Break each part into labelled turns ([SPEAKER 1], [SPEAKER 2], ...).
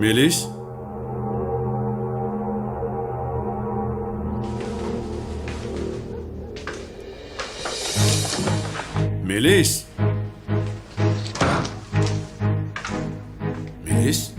[SPEAKER 1] Мелис, Мелис, Мелис.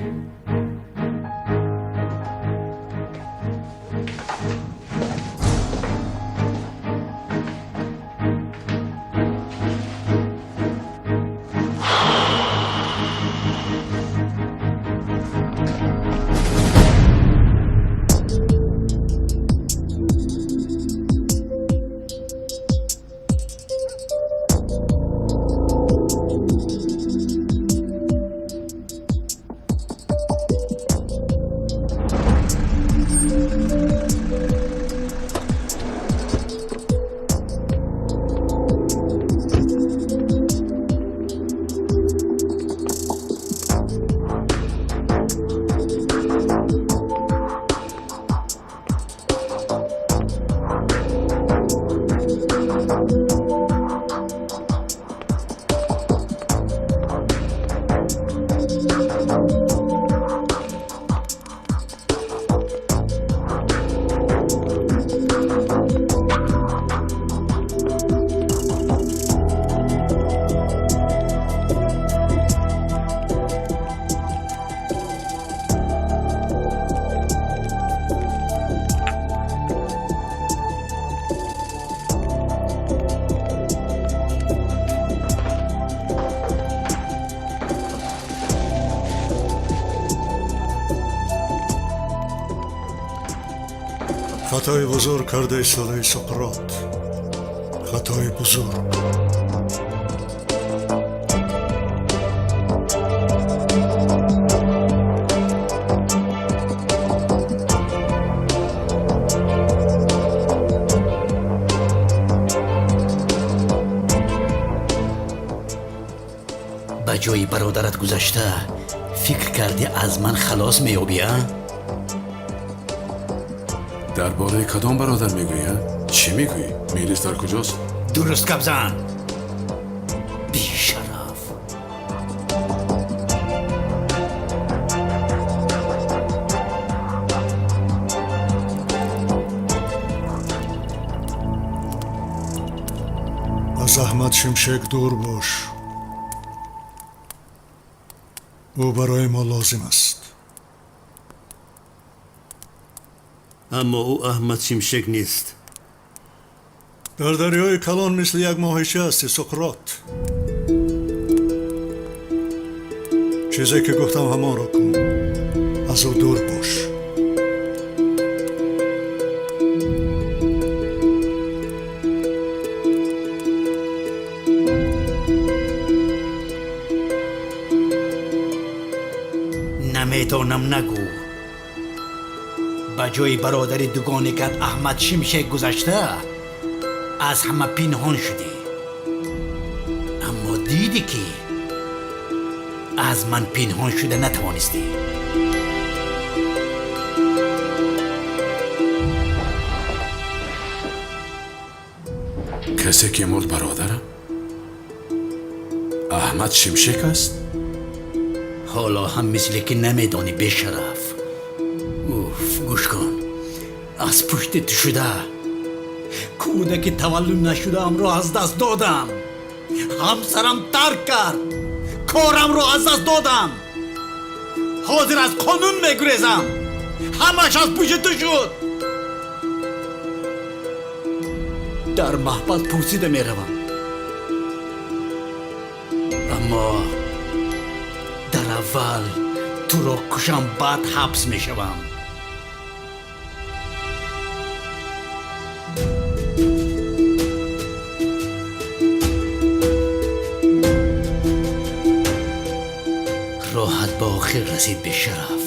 [SPEAKER 2] Хатои бузург карда истодаи, Суқрот, хатои бузург.
[SPEAKER 3] Ба ҷои бародарат гузашта, фикр кардӣ, аз ман халос меёбӣ, а?
[SPEAKER 1] Дар бораи кадом бародар мегӯӣ, а? Чӣ мегӯӣ? Мелис дар куҷост?
[SPEAKER 3] Дуруст гап зан, бешараф!
[SPEAKER 2] Аз Аҳмад Шимшек дур бош, ӯ барои мо лозим аст.
[SPEAKER 4] Аммо ӯ Аҳмад Шимшек нест.
[SPEAKER 2] Дар дарёи калон мисли як моҳича ҳастӣ, Суқрот. Чизе ки гуфтам, ҳамонро кун, аз ӯ дур бош.
[SPEAKER 3] Намедонам нагӯ. Ба ҷои бародари дугоникат Аҳмад Шимшек гузашта, аз ҳама пинҳон шудӣ, аммо дидӣ, ки аз ман пинҳон шуда натавонистӣ.
[SPEAKER 1] Касе ки мурд, бародарам Аҳмад Шимшек аст?
[SPEAKER 3] Ҳоло ҳам мисле ки намедонӣ, бешараф. Уф, гӯш кун: аз пушти ту шуда кӯдаки таваллуд нашудаамро аз даст додам, ҳамсарам тарк кард, корамро аз даст додам, ҳозир аз қонун мегурезам. Ҳамаш аз пушти ту шуд. Дар маҳбас пурсида меравам, аммо дар аввал туро кушам, баъд ҳабс мешавам. Роҳат ба охир расид, бешараф.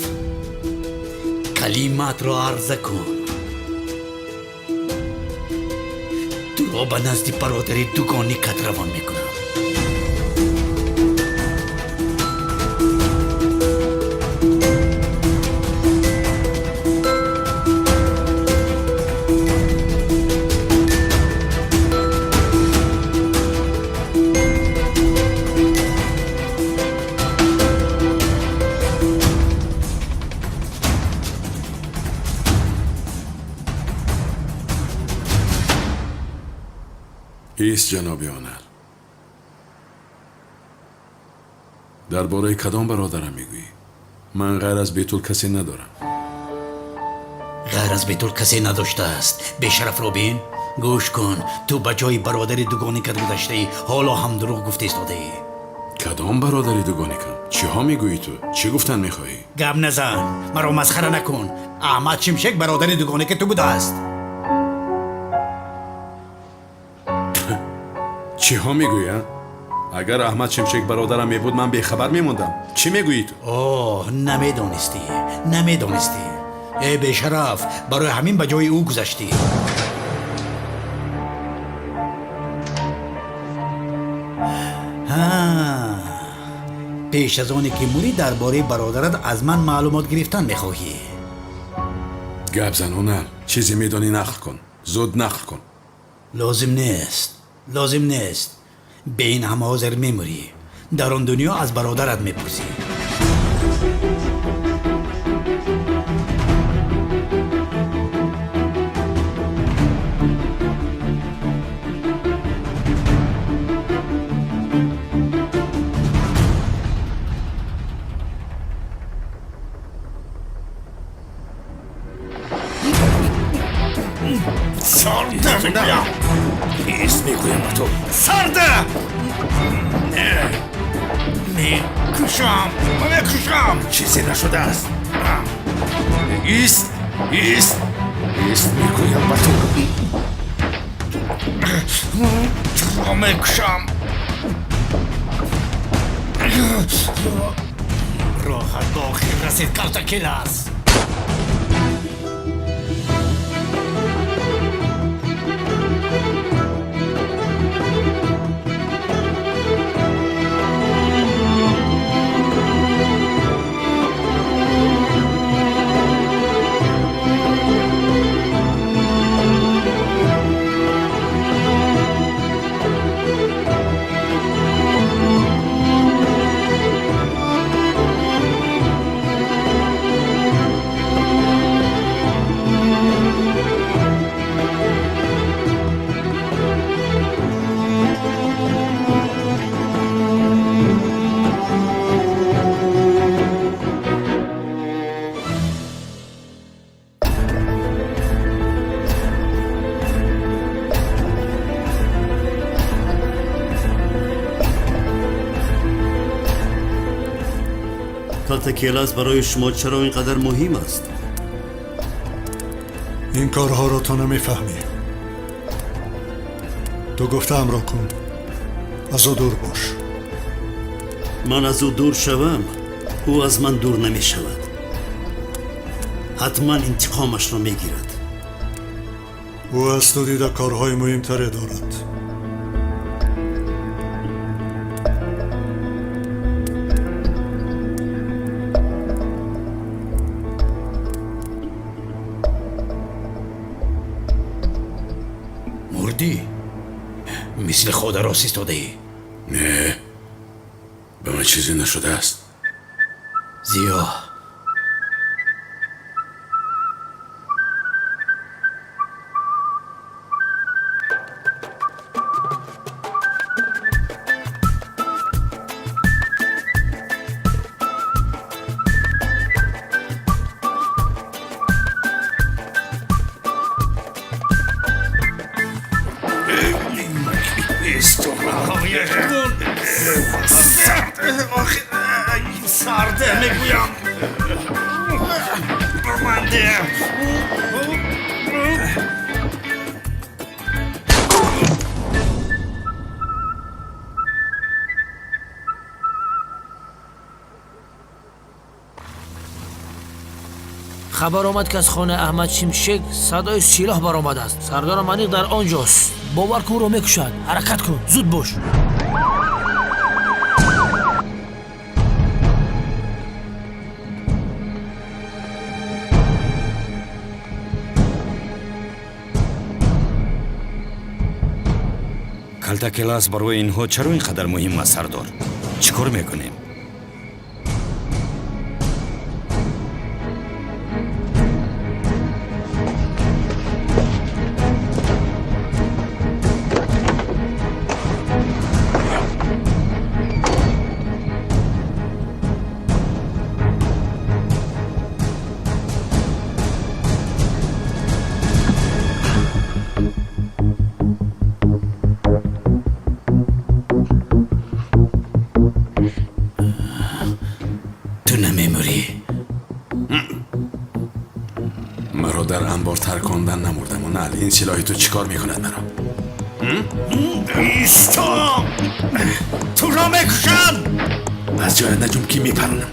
[SPEAKER 3] Калимаатро арза кун. Туро ба назди бародари дугоникат равон мекунам.
[SPEAKER 1] Ист, ҷаноби Онал. Дар бораи кадом бародарам мегӯӣ? Ман ғайр аз Бетул касе надорам.
[SPEAKER 3] Ғайр аз Бетул касе надоштааст. Бешарафро бин. Гӯш кун, ту ба ҷои бародари дугоникат гузаштаӣ, ҳоло ҳам дурӯғ гуфта истодаӣ.
[SPEAKER 1] Кадом бародари дугоникам? Чиҳо мегӯӣ ту? Чӣ гуфтан мехоҳӣ?
[SPEAKER 3] Гап назан, маро масхара накун. Аҳмад Шимшек бародари дугоники ту будааст.
[SPEAKER 1] Чиҳо мегӯӣ, а? Агар Аҳмад Шимшек бародарам мебуд, ман бехабар мемондам. Чӣ мегӯӣ ту?
[SPEAKER 3] Оҳ, намедонистӣ, намедонистӣ. Э бешараф, барои ҳамин ба ҷои ӯ гузаштӣ. Пеш аз оне ки мурӣ, дар бораи бародарат аз ман маълумот гирифтан мехоҳӣ.
[SPEAKER 1] Гап зан, Онал. Чизе медонӣ, нақл кун. Зуд нақл кун.
[SPEAKER 3] Лозим нест, лозим нест. Бе ин ҳам ҳозир мемурӣ. Дар он дунё аз бародарат мепурсӣ.
[SPEAKER 5] Сарда мегӯям. Ист мегӯям ба ту. Сарда! Мекушам, мекушам. Чизе нашудааст. Ист, ист, ист мегӯям ба ту. Туро мекушам.
[SPEAKER 3] Роҳат ба охир расид, Калтакелас.
[SPEAKER 4] Калтакелас барои шумо чаро ин қадар муҳим аст?
[SPEAKER 2] Ин корҳоро ту намефаҳмӣ. Ту гуфтаамро кун. Аз ӯ дур бош.
[SPEAKER 4] Ман аз ӯ дур шавам, ӯ аз ман дур намешавад. Ҳатман интиқомашро мегирад.
[SPEAKER 2] Ӯ аз ту дида корҳои муҳимтаре дорад.
[SPEAKER 3] Мурдӣ? Мисли хода рост истодаӣ.
[SPEAKER 1] Не, ба ман чизе нашудааст.
[SPEAKER 3] Зиё,
[SPEAKER 5] Сарда мегӯям. Биманде.
[SPEAKER 6] Хабар омад, ки аз хонаи Аҳмад Шимшек садои силоҳ баромадааст. Сардорам аниқ дар он ҷост. Бовар кун, ӯро мекушад. Ҳаракат кун, зуд бош.
[SPEAKER 7] Калтакелас барои инҳо чаро ин қадар муҳим аст, сардор? Чӣ кор мекунем?
[SPEAKER 1] Ин силоҳи ту чӣ кор мекунад маро?
[SPEAKER 5] Исто! Туро мекушам!
[SPEAKER 1] Аз ҷоят наҷум ки мепаронам.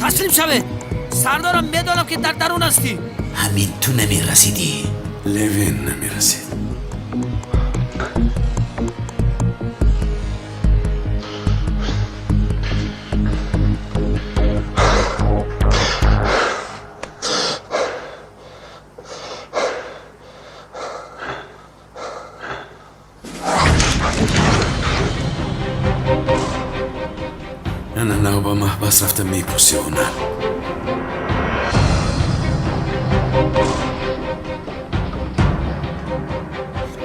[SPEAKER 6] Таслим шавед, сардорам, медонам ки дар дарун ҳастӣ.
[SPEAKER 3] Ҳамин ту намерасидӣ.
[SPEAKER 1] Левин намерасид. Ана нав ба маҳбас рафта мепурсӣ, она.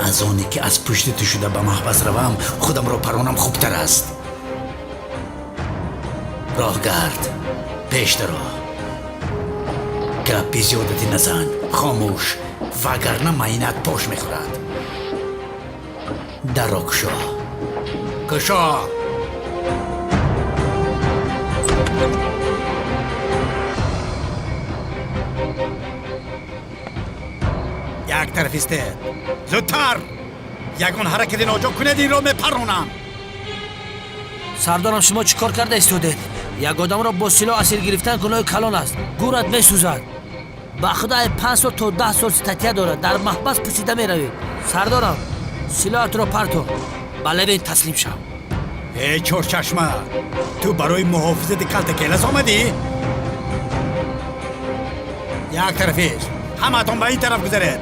[SPEAKER 3] Аз оне ки аз пушти ту шуда ба маҳбас равам, худамро паронам хубтар аст. Роҳ гард, пеш даро. Гапи зиёдатӣ назан, хомӯш, вагарна майнат пош мехӯрад. Дарро кушо, кушо!
[SPEAKER 5] Як тараф истед! Зудтар! Ягон ҳаракати ноҷо кунед, инро мепаронам!
[SPEAKER 6] Сардорам, шумо чӣ кор карда истодед? Як одамро бо силоҳ асир гирифтан гуноҳи калон аст, гӯрат месӯзад. Ба худо, 5 сол то 10 сол статья дорад, дар маҳбас пусида меравед. Сардорам, силоҳатро парто, ба Левин таслим шав.
[SPEAKER 5] Э, чорчашма, ту барои муҳофизати калтакелас омадӣ? Як тарафист, ҳамаатон ба ин тараф гузаред.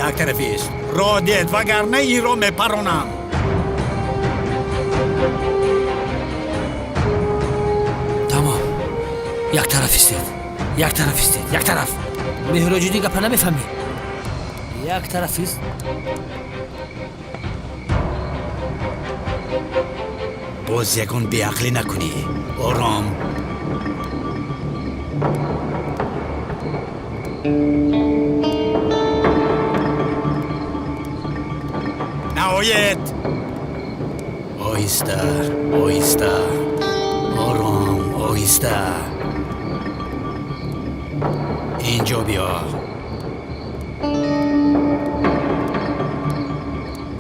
[SPEAKER 5] Як тарафист, роҳ диҳед, вагарна инро мепаронам.
[SPEAKER 6] Тамом, як тараф истед, як тараф истед, як тараф. Меҳроҷиддин, гапа намефаҳмӣ? Як тараф ист.
[SPEAKER 3] Боз ягон беақлӣ накунӣ, ором.
[SPEAKER 5] Наоед!
[SPEAKER 3] Оҳиста, оҳиста, ором, оҳиста. Инҷо биё.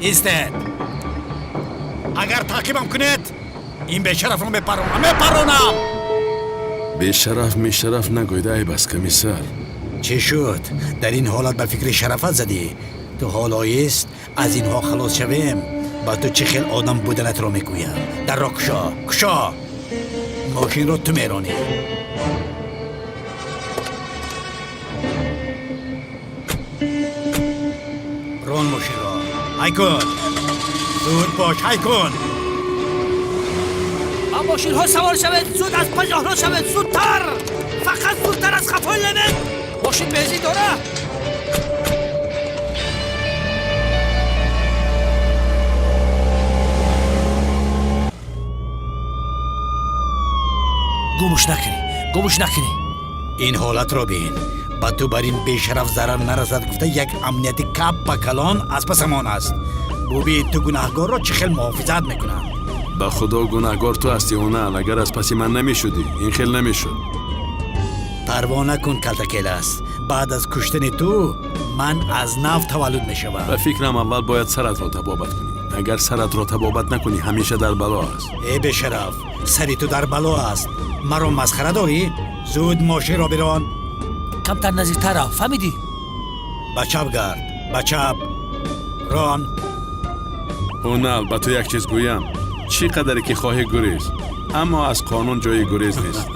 [SPEAKER 5] Истед! Агар таъқибам кунед, ин бешарафро мепаронам, мепаронам!
[SPEAKER 1] Бешараф, мешараф нагӯед, айб аст, комиссар.
[SPEAKER 3] Чӣ шуд? Дар ин ҳолат ба фикри шарафат задӣ? Ту ҳоло ист, аз инҳо халос шавем, ба ту чӣ хел одам буданатро мегӯям. Дарро кушо, кушо! Мошинро ту меронӣ.
[SPEAKER 5] Рон мошинро, ҳай кун! Зуд бош, ҳай кун!
[SPEAKER 6] Ба мошинҳо савор шавед, зуд аз паҷоҳро шавед, зудтар, фақат зудтар, аз қафои Левин. Мошин бензин дора? Гумш накунӣ, гумш накунӣ.
[SPEAKER 3] Ин ҳолатро бин. Ба ту бар ин бешараф зарар нарасад гуфта, як амнияти кап ба калон аз пасамон аст. Бубин, ту гунаҳгорро чӣ хел муҳофизат мекунанд.
[SPEAKER 1] Ба худо, гунаҳгор ту ҳастӣ, онал. Агар аз паси ман намешудӣ, ин хел намешуд.
[SPEAKER 3] Парво накун, калтакелас, баъд аз куштани ту ман аз нав таваллуд мешавам.
[SPEAKER 1] Ба фикрам, аввал бояд саратро табобат кунӣ. Агар саратро табобат накунӣ, ҳамеша дар бало аст.
[SPEAKER 3] Э, бешараф, сари ту дар бало аст. Маро масхара дорӣ? Зуд мошинро бирон.
[SPEAKER 6] Камтар наздиктар рав, фаҳмидӣ?
[SPEAKER 3] Ба чап гард, ба чап рон.
[SPEAKER 1] Ҳунал, ба ту як чиз гӯям: чӣ қадаре ки хоҳӣ гурез, аммо аз қонун ҷои гурез нест.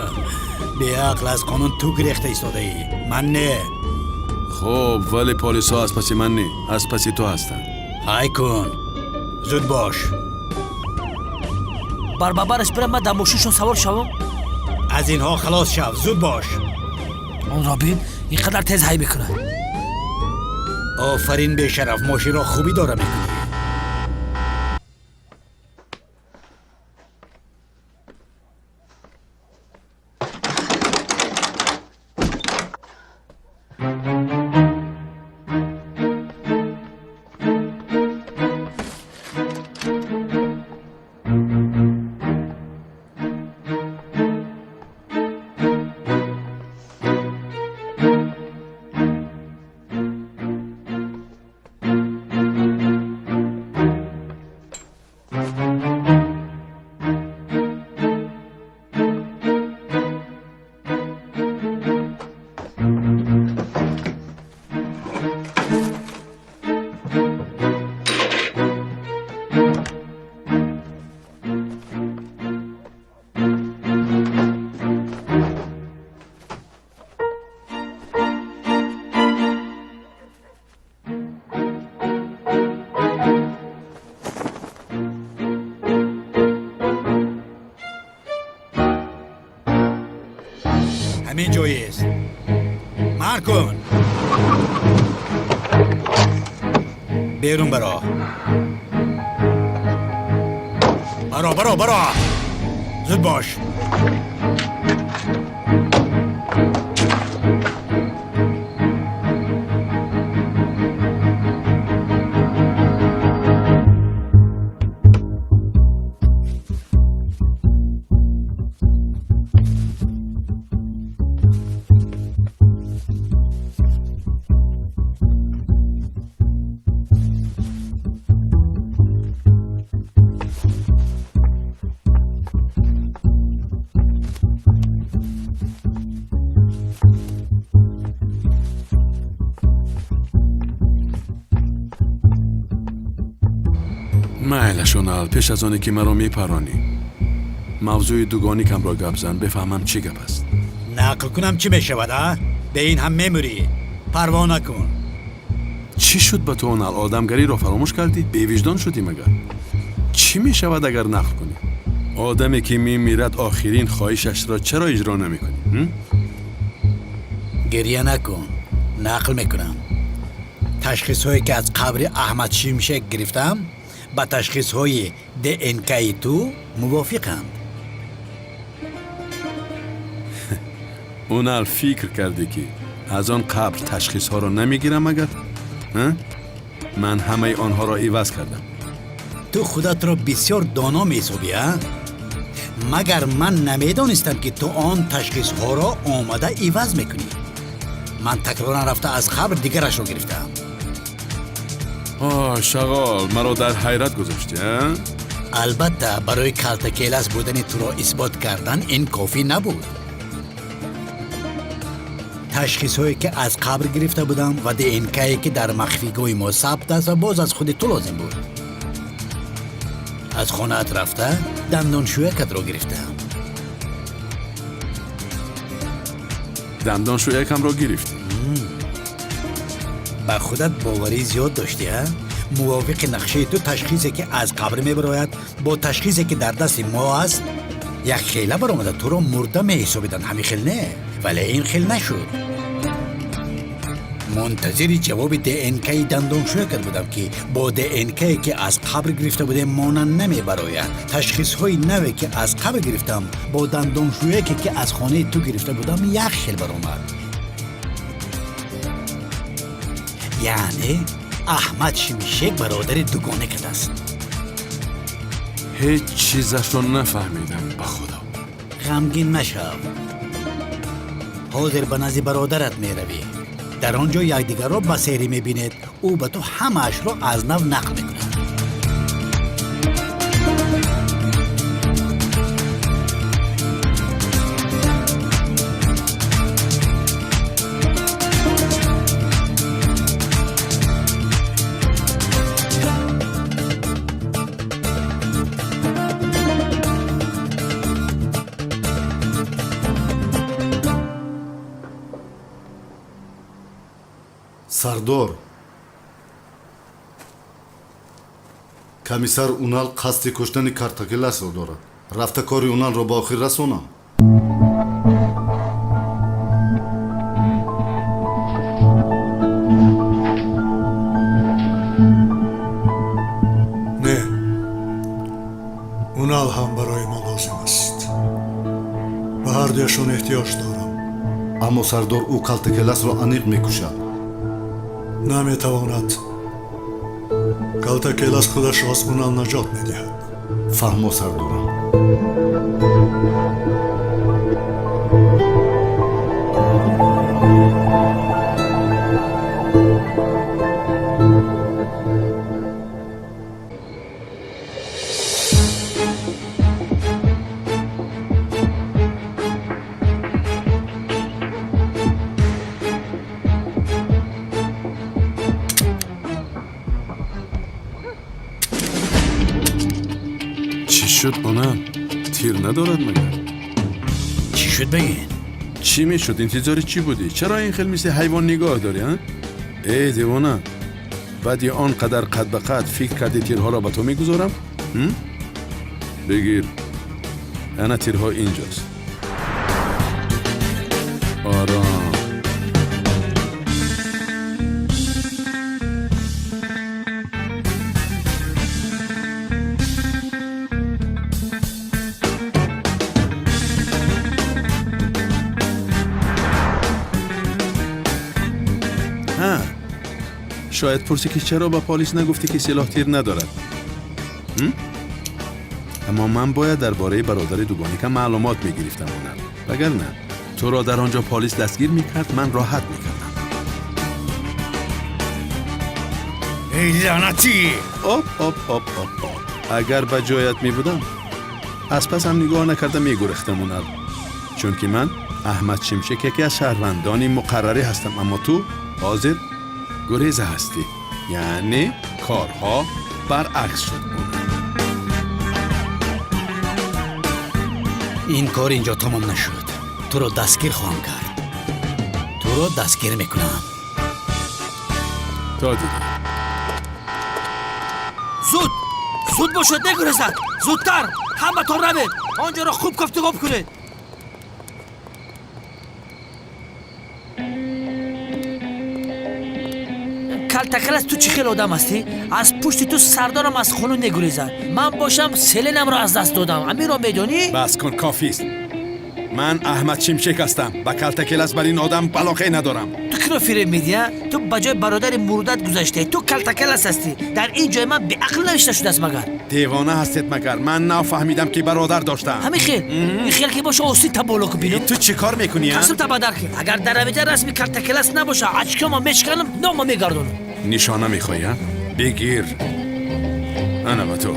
[SPEAKER 3] Беақл, аз қонун ту гирехта истодаӣ, ман не.
[SPEAKER 1] Хуб, вале полисҳо аз паси ман не, аз паси ту ҳастанд.
[SPEAKER 3] Ҳай кун, зуд бош.
[SPEAKER 6] Бар бабараш бирам, ман дар мошиншон савор шавам.
[SPEAKER 3] Аз инҳо халос шав, зуд бош.
[SPEAKER 6] Онро бин, ин қадар тез ҳай мекунад.
[SPEAKER 3] Офарин, бешараф, мошинро хуб идора мекунӣ.
[SPEAKER 5] Ҳамин ҷоест. Мар кун. Берун баро. Баро, баро, баро. Зуд бош.
[SPEAKER 1] Майлаш, Унал, пеш аз оне ки маро мепаронӣ, мавзӯи дугоникамро гап зан, бифаҳмам чӣ гап аст.
[SPEAKER 5] Нақл кунам, чӣ мешавад, а? Бе ин ҳам мемурӣ. Парво накун.
[SPEAKER 1] Чӣ шуд ба ту, Унал? Одамгариро фаромӯш кардӣ? Бевиҷдон шудӣ магар? Чӣ мешавад, агар нақл кунӣ? Одаме ки мемирад, охирин хоҳишашро чаро иҷро намекунӣ?
[SPEAKER 5] Гирья накун, нақл мекунам. Ташхисҳое ки аз қабри Аҳмад Шимшек гирифтам, ба ташхисҳои ДНКи ту мувофиқанд.
[SPEAKER 1] Унал, фикр кардӣ, ки аз он қабр ташхисҳоро намегирам магар? Ман ҳамаи онҳоро иваз кардам.
[SPEAKER 5] Ту худатро бисёр доно меҳисобӣ, а? Магар ман намедонистам, ки ту он ташхисҳоро омада иваз мекунӣ? Ман такроран рафта, аз қабр дигарашро гирифтаам.
[SPEAKER 1] О, шағол, маро дар ҳайрат гузоштӣ, а?
[SPEAKER 5] Албатта, барои калтакелас будани туро исбот кардан ин кофӣ набуд. Ташхисҳое ки аз қабр гирифта будам ва ДНКе ки дар махфигоҳи мо сабт аст, ва боз аз худи ту лозим буд. Аз хонаат рафта, дандоншӯякатро гирифтаам.
[SPEAKER 1] Дандоншӯякамро гирифтӣ?
[SPEAKER 5] Ба худат боварӣ зиёд доштӣ, а? Мувофиқи нақшаи ту, ташхисе ки аз қабр мебарояд, бо ташхисе ки дар дасти мо аст, як хела баромада, туро мурда меҳисобиданд. Ҳамин хел, не? Вале ин хел нашуд. Мунтазири ҷавоби ДНКи дандоншӯякат будам, ки бо ДНКе ки аз қабр гирифта будем, монанд намебарояд. Ташхисҳои наве ки аз қабр гирифтам, бо дандоншӯяке ки аз хонаи ту гирифта будам, як хел баромад. Яъне Аҳмад Шимшек бародари дугонакат аст.
[SPEAKER 1] Ҳеҷ чизашро нафаҳмидам, ба худо.
[SPEAKER 5] Ғамгин нашав. Ҳозир ба назди бародарат меравӣ. Дар он ҷо якдигарро ба серӣ мебинед. Ӯ ба ту ҳамаашро аз нав нақл мекунад.
[SPEAKER 8] Сардор, комиссар Унал қасди куштани Картакеласро дорад. Рафта, кори Уналро ба охир расонам.
[SPEAKER 2] Не, Унал ҳам барои мо лозим аст. Ба ҳардуяшон эҳтиёҷ дорам.
[SPEAKER 8] Аммо, сардор, ӯ Калтакеласро аниқ мекушад.
[SPEAKER 2] Наметавонад. Калтакелас худашро аз Унал наҷот медиҳад.
[SPEAKER 8] Фаҳмо, сардорам.
[SPEAKER 1] Чӣ шуд, Унал? Тир надорад магар?
[SPEAKER 5] Чӣ шуд, бигин.
[SPEAKER 1] Чӣ мешуд? Интизори чӣ будӣ? Чаро ин хел мисли ҳайвон нигоҳ дорӣ, а? Эй девона, баъди он қадар қад ба қад фикр кардӣ, тирҳоро ба ту мегузорам? Бигир, ана тирҳо инҷост. Ором. Шояд пурсӣ, ки чаро ба полис нагуфтӣ, ки силоҳ тир надорад. Аммо ман бояд дар бораи бародари дугоникам маълумот мегирифтам, онам. Вагарна туро дар он ҷо полис дастгир мекард, ман роҳат мекардам.
[SPEAKER 5] Эй лаънатӣ!
[SPEAKER 1] Оп, оп, оп, оп, оп. Агар ба ҷоят мебудам, аз пасам нигоҳ накарда мегурехтам, онар. Чунки ман Аҳмад Шимшек, яке аз шаҳрвандони муқаррарӣ ҳастам, аммо ту ҳозир гуреза ҳастӣ. Яъне корҳо баръакс шуд.
[SPEAKER 3] Ин кор инҷо тамом нашуд. Туро дастгир хоҳам кард, туро дастгир мекунам.
[SPEAKER 1] То дидем.
[SPEAKER 6] Зуд, зуд бошед, мегурезад. Зудтар ҳаматон равед, он ҷоро хуб кофтугоб кунед. Калтакалас, ту чӣ хел одам ҳастӣ? Аз пушти ту сардорам аз хона мегурезад, ман бошам селенамро аз даст додам. Амиро медонӣ?
[SPEAKER 1] Бас кун, кофист. Ман Аҳмад Шимшек ҳастам. Ба Калтакелас бар ин одам алоқае надорам.
[SPEAKER 6] Ту киро фиреб медиҳӣ? Ту ба ҷои бародари мурдат гузаштаӣ. Ту Калтакелас ҳастӣ. Дар ин ҷой ман беақл навишта шудааст магар?
[SPEAKER 1] Девона ҳастед магар? Ман нафаҳмидам, ки бародар доштам.
[SPEAKER 6] Ҳамин хел? Ин хел ки боша, остин та боло ку, бинам.
[SPEAKER 1] Ту чӣ кор мекунӣ?
[SPEAKER 6] Қасм та бадар ки агар дар равиҷа расми Калтакелас набоша, очкома мешиканам, нома мегардонам.
[SPEAKER 1] Нишона мехоҳӣ? Бигир, ана ба ту.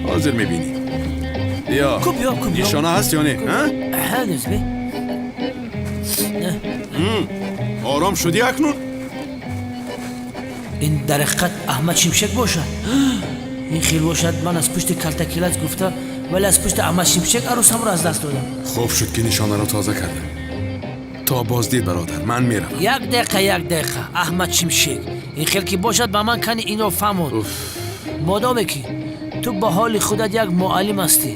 [SPEAKER 1] Ҳозир мебинӣ. Биё.
[SPEAKER 6] Ку, биё, ку, биё.
[SPEAKER 1] Нишона ҳаст ё не?
[SPEAKER 6] Ҳанӯз бе.
[SPEAKER 1] Ором шудӣ акнун?
[SPEAKER 6] Ин дар ҳақиқат Аҳмад Шимшек бошад? Ин хел бошад, ман аз пушти Калтакелас гуфта, вале аз пушти Аҳмад Шимшек арӯсамро аз даст додам.
[SPEAKER 1] Хуб шуд, ки нишонаро тоза кардам. То боздид, бародар, ман меравам.
[SPEAKER 6] Як дақиқа, як дақиқа. Аҳмад Шимшек, ин хел ки бошад, ба ман кани инро фаҳмон. Модоме ки ту ба ҳоли худат як муаллим ҳастӣ,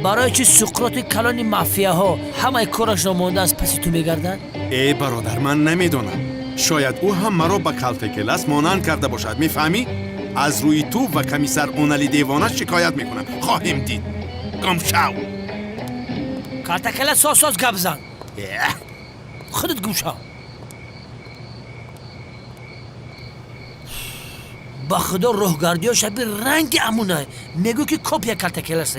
[SPEAKER 6] барои чӣ Суқроти калони мафияҳо ҳамаи корашро монда аз паси ту мегардад?
[SPEAKER 1] Э бародар, ман намедонам. Шояд ӯ ҳам маро ба Калтакелас монанд карда бошад, мефаҳмӣ? Аз рӯи ту ва комиссар Унали девона шикоят мекунам. Хоҳем дид. Гум шав.
[SPEAKER 6] Калтакелас, соз соз гап зан, худат гум шав. Ба худо, роҳгардиҳо шаби ранги амунай, мегӯ ки копия Калтакелас.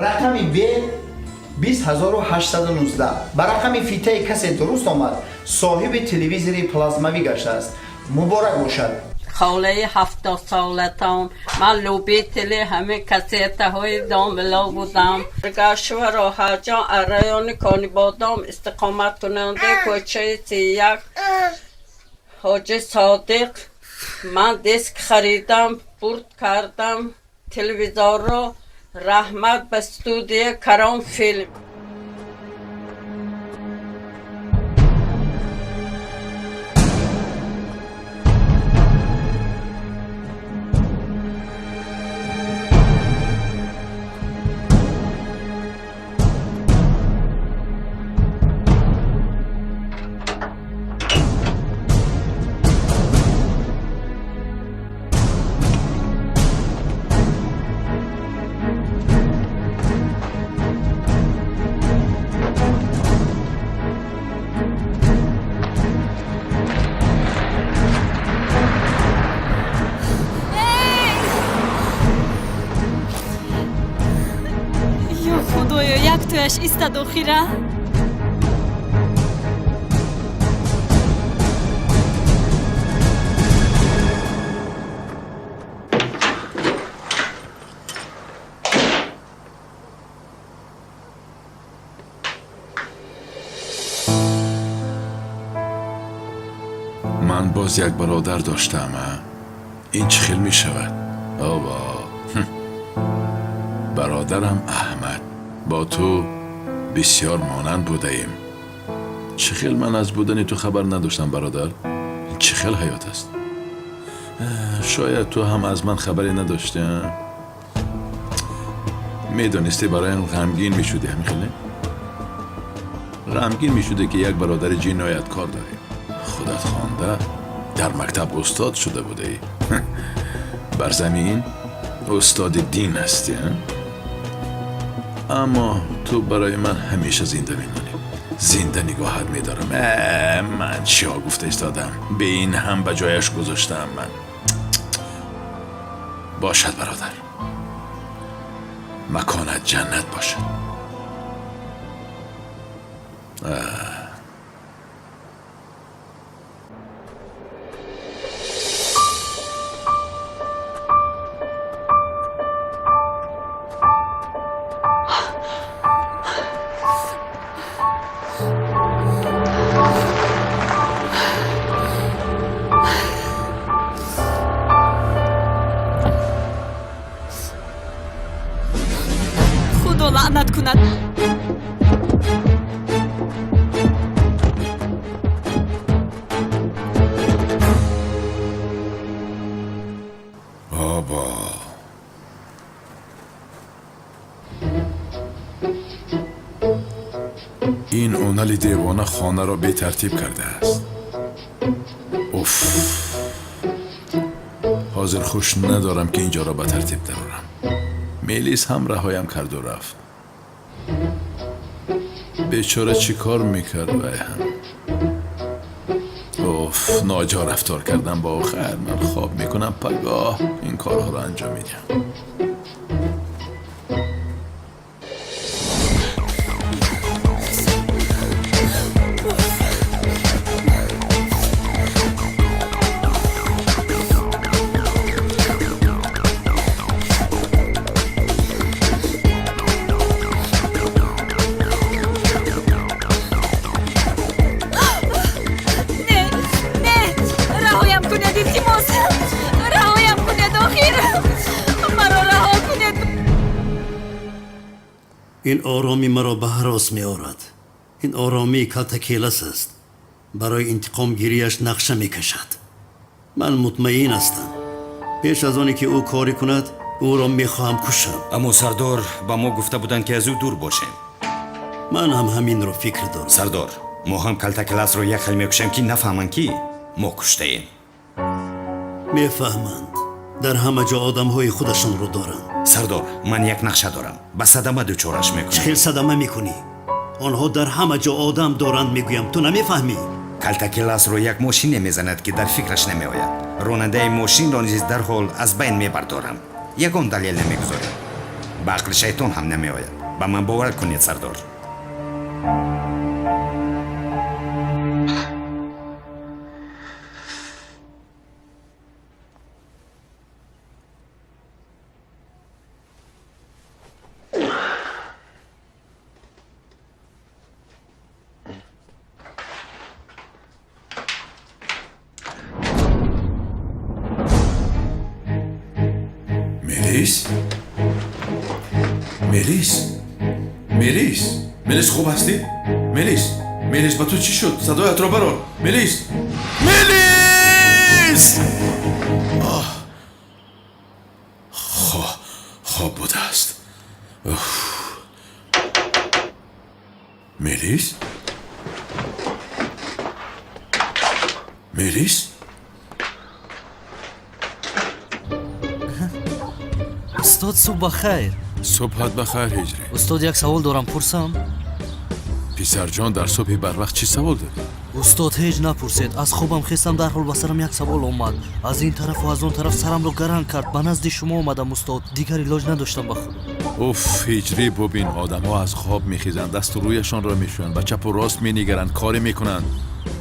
[SPEAKER 9] Рақами Б 20819 ба рақами фитаи касе дуруст омад, соҳиби телевизори плазмавӣ гаштааст. Муборак бошад!
[SPEAKER 10] Холаи 70-солатон, ман любители ҳамин кассетаҳои Домило будам. Гашва Роҳатҷон аз райони Конибодом, истиқоматкунандаи кӯчаи 31, Ҳоҷи Содиқ. Ман диск харидам, бурд кардам телевизорро. Раҳмат ба студия Каром Филм.
[SPEAKER 11] Ё худоё, яктояш истад охира.
[SPEAKER 1] Ман боз як бародар доштам, а? Ин чӣ хел мешавад? Ово, бародарам Аҳмад, бо ту бисёр монанд будаем. Чӣ хел ман аз будани ту хабар надоштам, бародар? Ин чӣ хел ҳаёт аст? Шояд ту ҳам аз ман хабаре надоштӣ, а? Медонистӣ, бароям ғамгин мешудӣ, ҳамин хеле? Ғамгин мешудӣ, ки як бародари ҷинояткор дорӣ. Худат хонда дар мактаб устод шуда будаӣ. Бар замин устоди дин ҳастӣ, аммо ту барои ман ҳамеша зинда мемонӣ. Зинда нигоҳат медорам. Ман чиҳо гуфта истодам? Бе ин ҳам ба ҷояш гузоштаам ман. Бошад, бародар, маконат ҷаннат бошад.
[SPEAKER 11] Худо лаънат кунад.
[SPEAKER 1] Бобо, ин онали девона хонаро бетартиб кардааст. Уф, ҳозир хуш надорам, ки инҷоро ба тартиб дарорам. Мелис ҳам раҳоям карду рафт. Бечора чӣ кор мекард вай ҳам? Уф, ноҷо рафтор кардам бо ӯ. Хайр, ман хоб мекунам, пагоҳ ин корҳоро анҷом медиҳам.
[SPEAKER 11] Не, не, раҳоям кунед, илтимос, раҳоям кунед, охир маро раҳо кунед.
[SPEAKER 4] Ин оромӣ маро ба ҳарос меорад. Ин оромии Калтакелас аст. Барои интиқомгириаш нақша мекашад. Ман мутмаин ҳастам, пеш аз оне ки ӯ корӣ кунад, ӯро мехоҳам кушам.
[SPEAKER 7] Аммо сардор, ба мо гуфта буданд, ки аз ӯ дур бошем.
[SPEAKER 4] Ман ҳам ҳаминро фикр дорам.
[SPEAKER 7] Сардор, мо ҳам Калтакеласро як хел мекушем, ки нафаҳманд, ки мо куштаем.
[SPEAKER 4] Мефаҳманд, дар ҳама ҷо одамҳои худашонро доранд.
[SPEAKER 7] Сардор, ман як нақша дорам, ба садама дучораш
[SPEAKER 4] Чӣ
[SPEAKER 7] мекунам.
[SPEAKER 4] Хел садама мекунӣ? Онҳо дар ҳама ҷо одам доранд, мегӯям, ту намефаҳмӣ.
[SPEAKER 7] Калтакеласро як мошине мезанад, ки дар фикраш намеояд. Ронандаи мошинро низ дарҳол аз байн мебардорам. Ягон далел намегузорем. Ба ақли шайтон ҳам намеояд. Ба ман бовар кунед, сардор.
[SPEAKER 1] Мелис, Мелис, Мелис, Мелис, хуб ҳастӣ? Мелис, Мелис, ба ту чӣ шуд? Садоятро барор, Мелис, Мелис! Оҳ, хоб будааст. Уф. Мелис, Мелис.
[SPEAKER 6] Устод, субҳ бахайр.
[SPEAKER 1] Субҳат бахайр, Ҳиҷрӣ.
[SPEAKER 6] Устод, як савол дорам, пурсам?
[SPEAKER 1] Писарҷон, дар субҳи барвақт чӣ савол дорӣ?
[SPEAKER 6] Устод, ҳеҷ напурсед. Аз хобам хестам, дарҳол ба сарам як савол омад. Аз ин тарафу аз он тараф сарамро гаранг кард. Ба назди шумо омадам, устод, дигар илоҷ надоштам, ба худо.
[SPEAKER 1] Уф, Ҳиҷрӣ, бубин, одамҳо аз хоб мехезанд, дасту рӯяшонро мешӯянд, ба чапу рост менигаранд, коре мекунанд.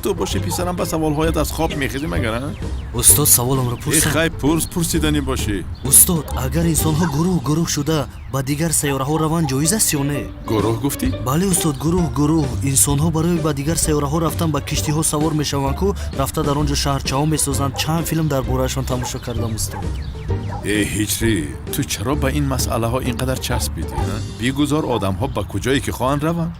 [SPEAKER 1] Ту бошӣ, писарам, ба саволҳоят аз хоб мехезӣ магар, а?
[SPEAKER 6] Устод, саволамро пурсам?
[SPEAKER 1] Хай, пурс, пурсиданӣ бошӣ.
[SPEAKER 6] Устод, агар инсонҳо гурӯҳ гурӯҳ шуда ба дигар сайёраҳо раванд, ҷоиз аст ё не?
[SPEAKER 1] Гурӯҳ гуфтӣ?
[SPEAKER 6] Бале, устод, гурӯҳ гурӯҳ инсонҳо барои ба дигар сайёраҳо рафтан ба киштиҳо савор мешаванд ку, рафта дар он ҷо шаҳрчаҳо месозанд. Чанд филм дар бораашон тамошо кардам, устод.
[SPEAKER 1] Э, Ҳиҷрӣ, ту чаро ба ин масъалаҳо ин қадар часпидӣ? Бигузор одамҳо ба куҷое ки хоҳанд раванд,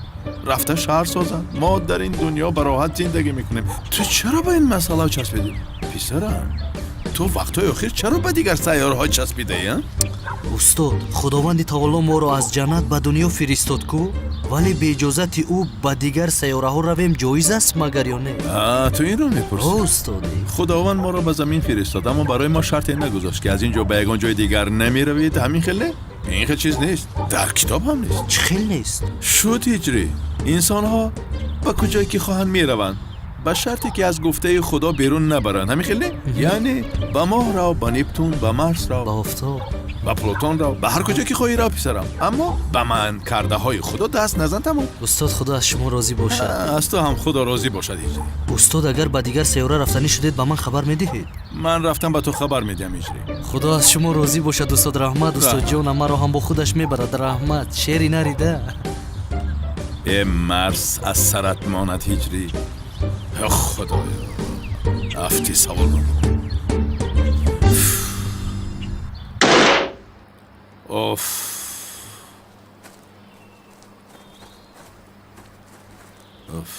[SPEAKER 1] рафта шаҳр созанд. Мо дар ин дунё ба роҳат зиндагӣ мекунем. Ту чаро ба ин масъалаҳо часпидӣ, писарам? Ту вақтҳои охир чаро ба дигар сайёраҳо часпидаӣ, а?
[SPEAKER 12] Устод, Худованди таоло моро аз ҷаннат ба дунё фиристод ку, вале бе иҷозати ӯ ба дигар сайёраҳо равем ҷоиз аст магар ё не?
[SPEAKER 1] Ту инро мепурсӣ?
[SPEAKER 12] О, устоди.
[SPEAKER 1] Худованд моро ба замин фиристод, аммо барои мо шарте нагузошт, ки аз ин ҷо ба ягон ҷои дигар намеравед. Ҳамин хеле? Ин хел чиз нест, дар китоб ҳам нест.
[SPEAKER 12] Чӣ хел нест?
[SPEAKER 1] Шуд ҳиҷрӣ. Инсонҳо ба куҷое ки хоҳанд мераванд, ба шарте ки аз гуфтаи Худо берун набаранд. Ҳамин хел не? Яъне ба моҳ рав, ба Нептун, ба Марс рав,
[SPEAKER 12] ба офтоб,
[SPEAKER 1] ба Плутон рав, ба ҳар куҷо ки хоҳӣ рав, писарам, аммо ба ман кардаҳои Худо даст назан. Тамом.
[SPEAKER 12] Устод, Худо аз шумо розӣ бошад.
[SPEAKER 1] Аз ту ҳам Худо розӣ бошад, ҳиҷрӣ.
[SPEAKER 12] Устод, агар ба дигар сайёра рафтанӣ шудед, ба ман хабар медиҳед?
[SPEAKER 1] Ман рафтам, ба ту хабар медиҳам, ҳиҷрӣ.
[SPEAKER 12] Худо аз шумо розӣ бошад, устод. Раҳмат, устод ҷонам, маро ҳам бо худаш мебарад. Раҳмат, шери нарида.
[SPEAKER 1] Э, Марс аз сарат монад, ҳиҷрӣ. Худоё, афти савол. Оф, оф,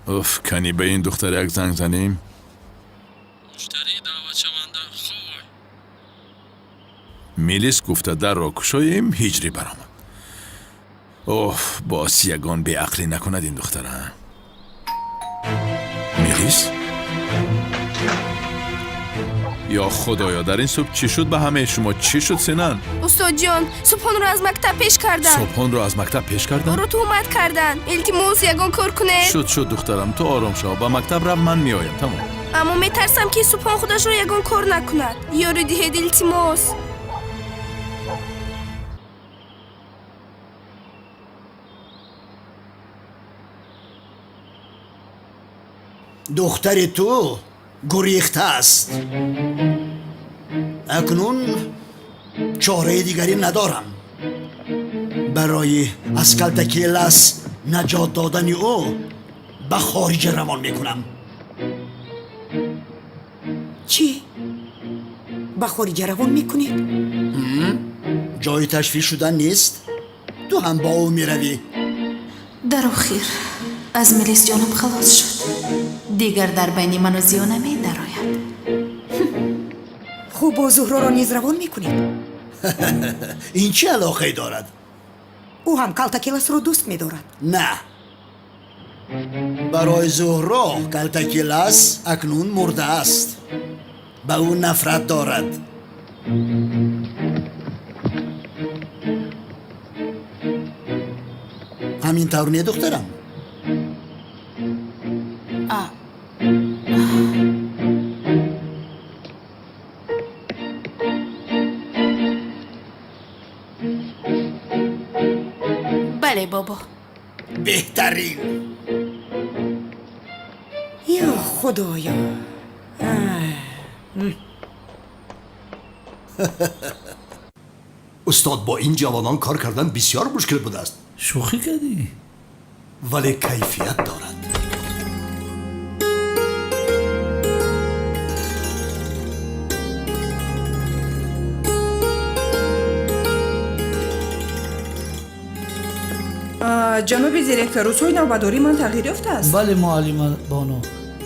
[SPEAKER 1] оф. Кани ба ин духтар як занг занем.
[SPEAKER 13] Муштарии даъватшаванда хой.
[SPEAKER 1] Милис гуфта дарро кушоем, ҳиҷрӣ баромад. Оф, боз ягон беақлӣ накунад ин духтара. Милис? Ё Худоё, дар ин субҳ чӣ шуд ба ҳамаи шумо? Чӣ шуд, Синан?
[SPEAKER 14] Устодҷон, Субҳонро аз мактаб пеш карданд.
[SPEAKER 1] Субҳонро аз мактаб пеш карданд?
[SPEAKER 14] Ӯро туҳмат карданд. Илтимос, ягон кор кунед.
[SPEAKER 1] Шуд, шуд, духтарам, ту ором шав, ба мактаб рав, ман меоям. Тамом.
[SPEAKER 14] Аммо метарсам, ки Субҳон худашро ягон кор накунад. Ёрӣ диҳед, илтимос.
[SPEAKER 15] Духтари ту гурехтааст. Акнун чораи дигарӣ надорам. Барои аз Калтакелас наҷот додани ӯ ба хориҷа равон мекунам.
[SPEAKER 16] Чӣ? Ба хориҷа равон мекунед?
[SPEAKER 15] Ҷои ташвиш шудан нест. Ту ҳам бо ӯ меравӣ.
[SPEAKER 11] Дар охир аз милис ҷонам халос шуд. Дигар дар байни ману Зиё намедарояд.
[SPEAKER 16] Хуб, бо Зуҳроро низ равон мекунед?
[SPEAKER 15] Ин чӣ алоқае дорад?
[SPEAKER 16] Ӯ ҳам Калтакеласро дӯст медорад.
[SPEAKER 15] На, барои Зуҳро Калтакелас акнун мурдааст, ба ӯ нафрат дорад. Ҳамин тавр не, духтарам?
[SPEAKER 11] Бале, бобо.
[SPEAKER 15] Беҳтарин.
[SPEAKER 16] Ё Худоё!
[SPEAKER 17] Устод, бо ин ҷавонон кор кардан бисёр мушкил будааст.
[SPEAKER 6] Шӯхӣ кардӣ?
[SPEAKER 17] Вале кайфият дорад.
[SPEAKER 18] Ҷаноби директор, рӯзҳои навбатдории ман тағйир ёфтааст?
[SPEAKER 6] Бале, муаллима Бону,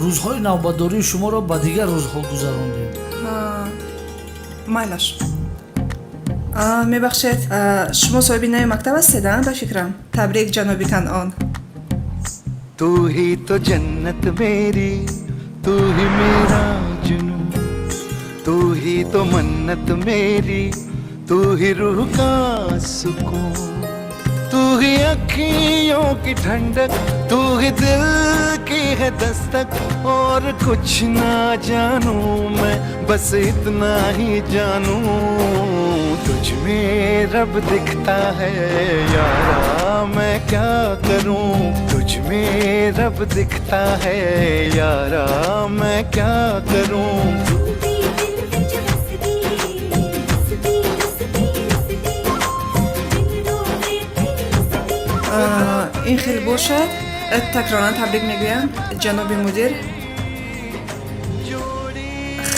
[SPEAKER 6] рӯзҳои навбатдории шуморо ба дигар рӯзҳо гузарондем.
[SPEAKER 18] Майлаш. Мебахшед, шумо соҳиби нави мактаб ҳастед, а? Ба фикрам, табрик, ҷаноби Канъон.
[SPEAKER 19] तू ही तो जन्नत मेरी, तू ही मेरा जुनू, तू ही तो मन्नत मेरी, तू ही रूह का सुकून, तू ही अखियों की ठंडक, तू ही दिल की है दस्तक, और कुछ ना जानू मैं, बस इतना ही जानू, तुझ में रब दिखता है यारा, मैं क्या करूं, तुझ में रब दिखता है यारा, मैं क्या करूं।
[SPEAKER 18] Ин хел бошад, такроран табрик мегӯям, ҷаноби мудир.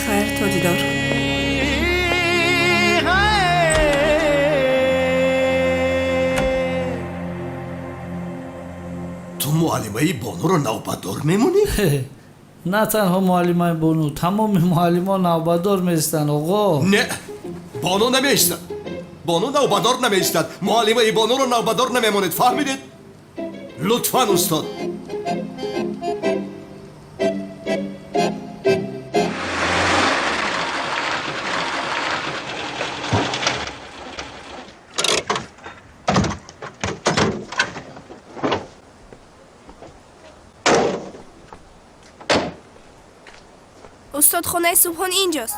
[SPEAKER 18] Хайр, то дидор.
[SPEAKER 17] Ту муаллимаи Бонуро навбатдор мемонӣ?
[SPEAKER 13] На танҳо муаллимаи Бону, тамоми муаллимон навбатдор меистанд, оғо.
[SPEAKER 17] Не, Бону намеистад. Бону навбатдор намеистад. Муаллимаи Бонуро навбатдор намемонед, фаҳмидед? Лутфан, устод.
[SPEAKER 14] Устод, хонаи Субҳон инҷост.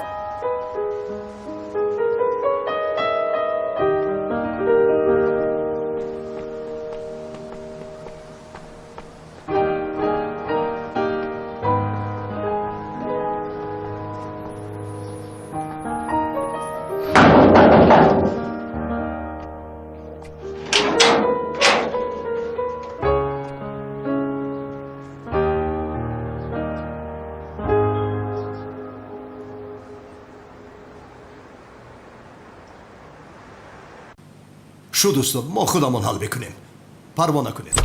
[SPEAKER 17] Шуд, устод, мо худамон ҳал мекунем, парво накунед.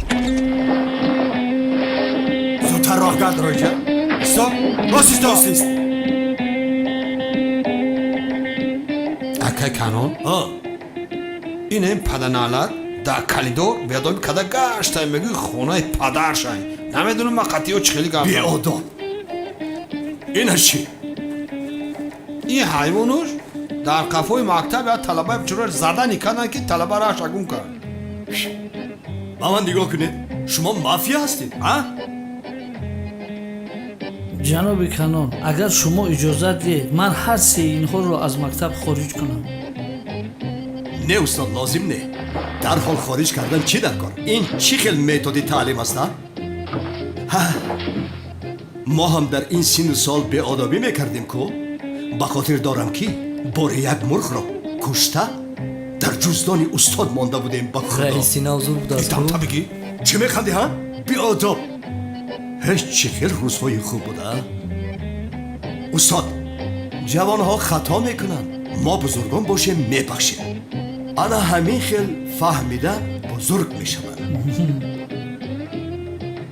[SPEAKER 20] Зудтар роҳ гард, роҷа. Исто, рост исто, рост ист.
[SPEAKER 21] Акай Канон, инем паданалат дар калидор беадоби када гаштай, мегӯи хонаи падаршай. Намедонам, ман қатъиё чӣ хеле гап.
[SPEAKER 17] Беодоб! Инаш чӣ?
[SPEAKER 21] Ин ҳайвонуш дар қафои мактаб як талабаи бечораро задани карданд, ки талаба раҳша гум кард.
[SPEAKER 17] Ба ман нигоҳ кунед, шумо мафия ҳастед, а?
[SPEAKER 13] Ҷаноби Канон, агар шумо иҷозат диҳед, ман ҳар сеи инҳоро аз мактаб хориҷ кунам.
[SPEAKER 17] Не, устод, лозим не. Дарҳол хориҷ кардан чӣ дар кор? Ин чӣ хел методи таълим аст, а? Мо ҳам дар ин синну сол беодобӣ мекардем ку. Ба хотир дорам, ки боре як мурғро кушта дар ҷуздони устод монда будем, ба худо.
[SPEAKER 12] Раиси навзур будааст.
[SPEAKER 17] Тамта бигӣ, чӣ механдӣ, ҳа, беодоб? Ҳеҷ, чӣ хел рӯзҳои хуб буда. Устод, ҷавонҳо хато мекунанд, мо бузургон бошем, мебахшем. Ана ҳамин хел фаҳмида бузург мешаванд.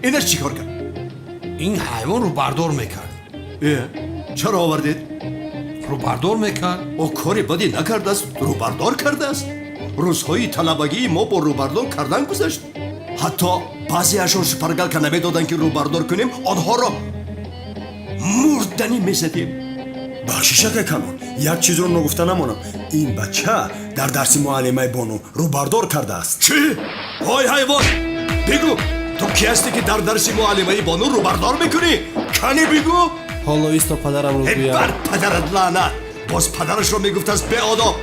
[SPEAKER 17] Инаш чӣ кор кард?
[SPEAKER 21] Ин ҳайвон рӯбардор мекард.
[SPEAKER 17] Э, чаро овардед?
[SPEAKER 21] Рӯбардор мекард.
[SPEAKER 17] Ӯ кори бадӣ накардааст, рӯбардор кардааст. Рӯзҳои талабагии мо бо рӯбардор кардан гузашт. Ҳатто баъзеашон шпаргалка намедоданд, ки рӯбардор кунем, онҳоро мурданӣ мезадем.
[SPEAKER 20] Бахшиш, акай Канон, як чизро ногуфта намонам. Ин бача дар дарси муаллимаи Бону рӯбардор кардааст.
[SPEAKER 17] Чӣ? Ой, ҳайвон, бигӯ, ту кӣ ҳастӣ, ки дар дарси муаллимаи Бону рӯбардор мекунӣ? Кани бигӯ.
[SPEAKER 22] Ҳоло исто, падарамро гӯям.
[SPEAKER 17] Бар падарат лаънат! Боз падарашро мегуфтааст, беодоб.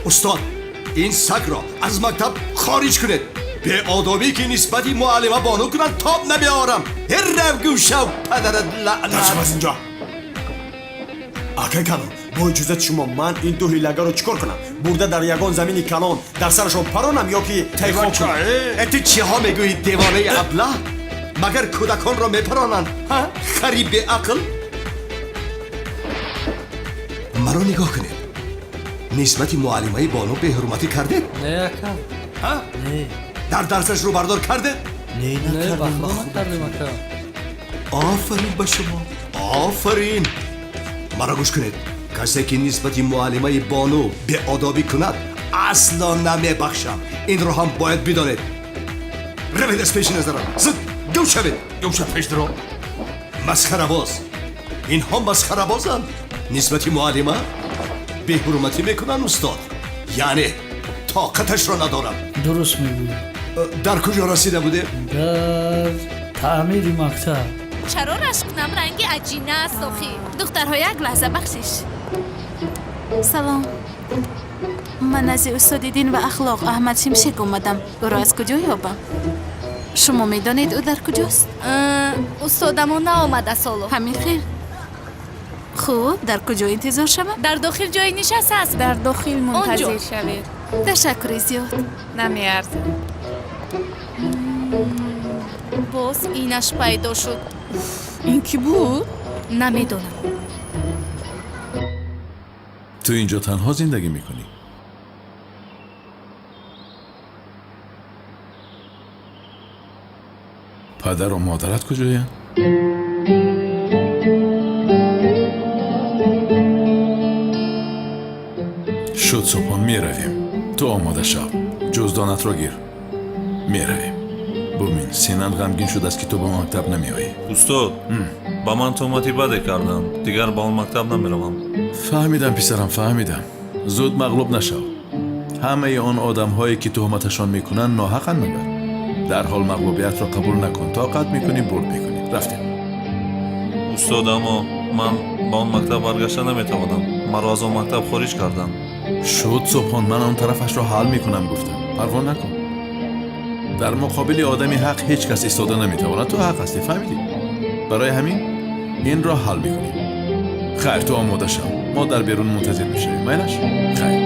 [SPEAKER 17] Устод, ин сагро аз мактаб хориҷ кунед. Беодобӣ ки нисбати муаллима Бону кунанд, тоб намеорам. Ҳиррав, гӯшав, падарат лаънат!
[SPEAKER 20] Даршав аз инҷо. Акай Канон, бо иҷозати шумо, ман ин ду ҳилагарро чӣ кор кунам? Бурда дар ягон замини калон дар сарашон паронам ё ки тайхок кунам?
[SPEAKER 17] Э, ту чиҳо мегӯӣ, девонаи аблаҳ? Магар кӯдаконро мепаронанд, ҳа, хари беақл? Маро нигоҳ кунед, нисбати муаллимаи Бону беҳурматӣ кардед?
[SPEAKER 13] Не, ака.
[SPEAKER 17] Ҳа?
[SPEAKER 12] Не.
[SPEAKER 17] Дар дарсаш рӯбардор кардед?
[SPEAKER 12] Не,
[SPEAKER 13] Не, ба худо накардем, ака.
[SPEAKER 17] Офарин ба шумо, офарин! Маро гӯш кунед, касе ки нисбати муаллимаи Бону беодобӣ кунад, асло намебахшам. Инро ҳам бояд бидонед. Равед аз пеши назарам, зуд гум шавед.
[SPEAKER 21] Гум шав пеш даро.
[SPEAKER 17] Масхарабоз! Инҳо масхарабозанд, нисбати муаллима беҳурматӣ мекунанд. Устод, яъне тоқаташро надорам.
[SPEAKER 13] Дуруст мегӯӣ.
[SPEAKER 17] Дар куҷо расида будем?
[SPEAKER 13] Дар таъмири мактаб.
[SPEAKER 11] Чаро рашк кунам, ранги аҷина аст охи. Духтарҳо, як лаҳза, бахшиш.
[SPEAKER 23] Салом, ман назди устоди дин ва ахлоқ Аҳмад Шимшек омадам. Ӯро аз куҷо ёбам? Шумо медонед, ӯ дар куҷост?
[SPEAKER 11] Устодамо наомадааст ҳоло.
[SPEAKER 23] Ҳамин хел. Хуб, дар куҷо интизор шавам?
[SPEAKER 11] Дар дохил ҷои нишаст аст.
[SPEAKER 18] Дар дохил мунтазир
[SPEAKER 11] Он ҷо.
[SPEAKER 18] шавед.
[SPEAKER 23] Ташаккури зиёд.
[SPEAKER 18] Намеарзад.
[SPEAKER 11] Боз инаш пайдо шуд.
[SPEAKER 18] Ин кӣ буд?
[SPEAKER 11] Намедонам.
[SPEAKER 1] Ту инҷо танҳо зиндагӣ мекунӣ? Падару модарат куҷоянд? Шуд, Субҳон, меравем. Ту омода шав, ҷуздонатро гир, меравем. Бубин, Синан ғамгин шудааст, ки ту ба мактаб намеоӣ.
[SPEAKER 2] Устод, ба ман туҳмати баде карданд, дигар ба он мактаб намеравам.
[SPEAKER 1] Фаҳмидам, писарам, фаҳмидам. Зуд мағлуб нашав. Ҳамаи он одамҳое, ки туҳматашон мекунанд, ноҳақанд магар? Дарҳол мағлубиятро қабул накун. Тоқат мекунӣ, бурд мекунӣ. Рафтем.
[SPEAKER 2] Устод, аммо ман ба он мактаб баргашта наметавонам. Маро аз он мактаб хориҷ карданд.
[SPEAKER 1] Шуд, Субҳон, ман он тарафашро ҳал мекунам, гуфтам. Парво накун. Дар муқобили одами ҳақ ҳеҷ кас истода наметавонад. Ту ҳақ ҳастӣ, фаҳмидӣ? Барои ҳамин инро ҳал мекунем. Хайр, ту омода шав. Мо дар берун мунтазир мешавем. Майлаш? Хайр.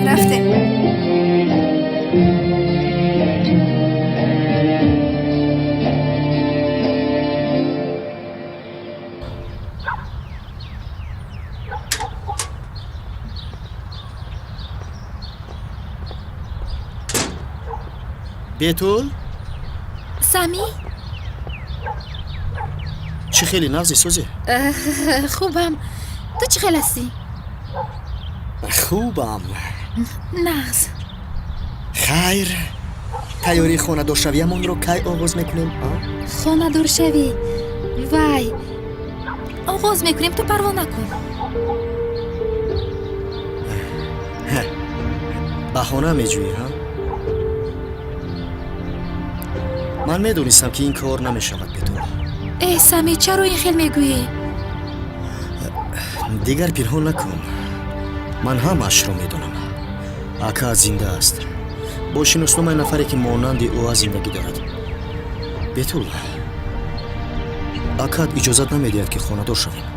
[SPEAKER 14] Рафтем.
[SPEAKER 15] Бетул?
[SPEAKER 11] Сами?
[SPEAKER 15] Чӣ хеле нағзи, сӯзе?
[SPEAKER 11] Хубам. Ту чӣ хел ҳастӣ?
[SPEAKER 15] Хубам.
[SPEAKER 11] Нағз.
[SPEAKER 15] Хайр, тайёрии хонадоршавиямонро кай оғоз мекунем?
[SPEAKER 11] Хонадоршавӣ? Вай, оғоз мекунем, ту парво накун.
[SPEAKER 15] Баҳона меҷӯӣ, ҳа? Ман медонистам, ки ин кор намешавад, Бетул.
[SPEAKER 11] Э, Сами, чаро ин хел мегӯӣ?
[SPEAKER 15] Дигар пинҳон накун, ман ҳамаашро медонам. Ака зинда аст, бо шиносномаи нафаре, ки монанди ӯ аз зиндагӣ дорад. Бетул, акат иҷозат намедиҳад, ки хонадор шавем.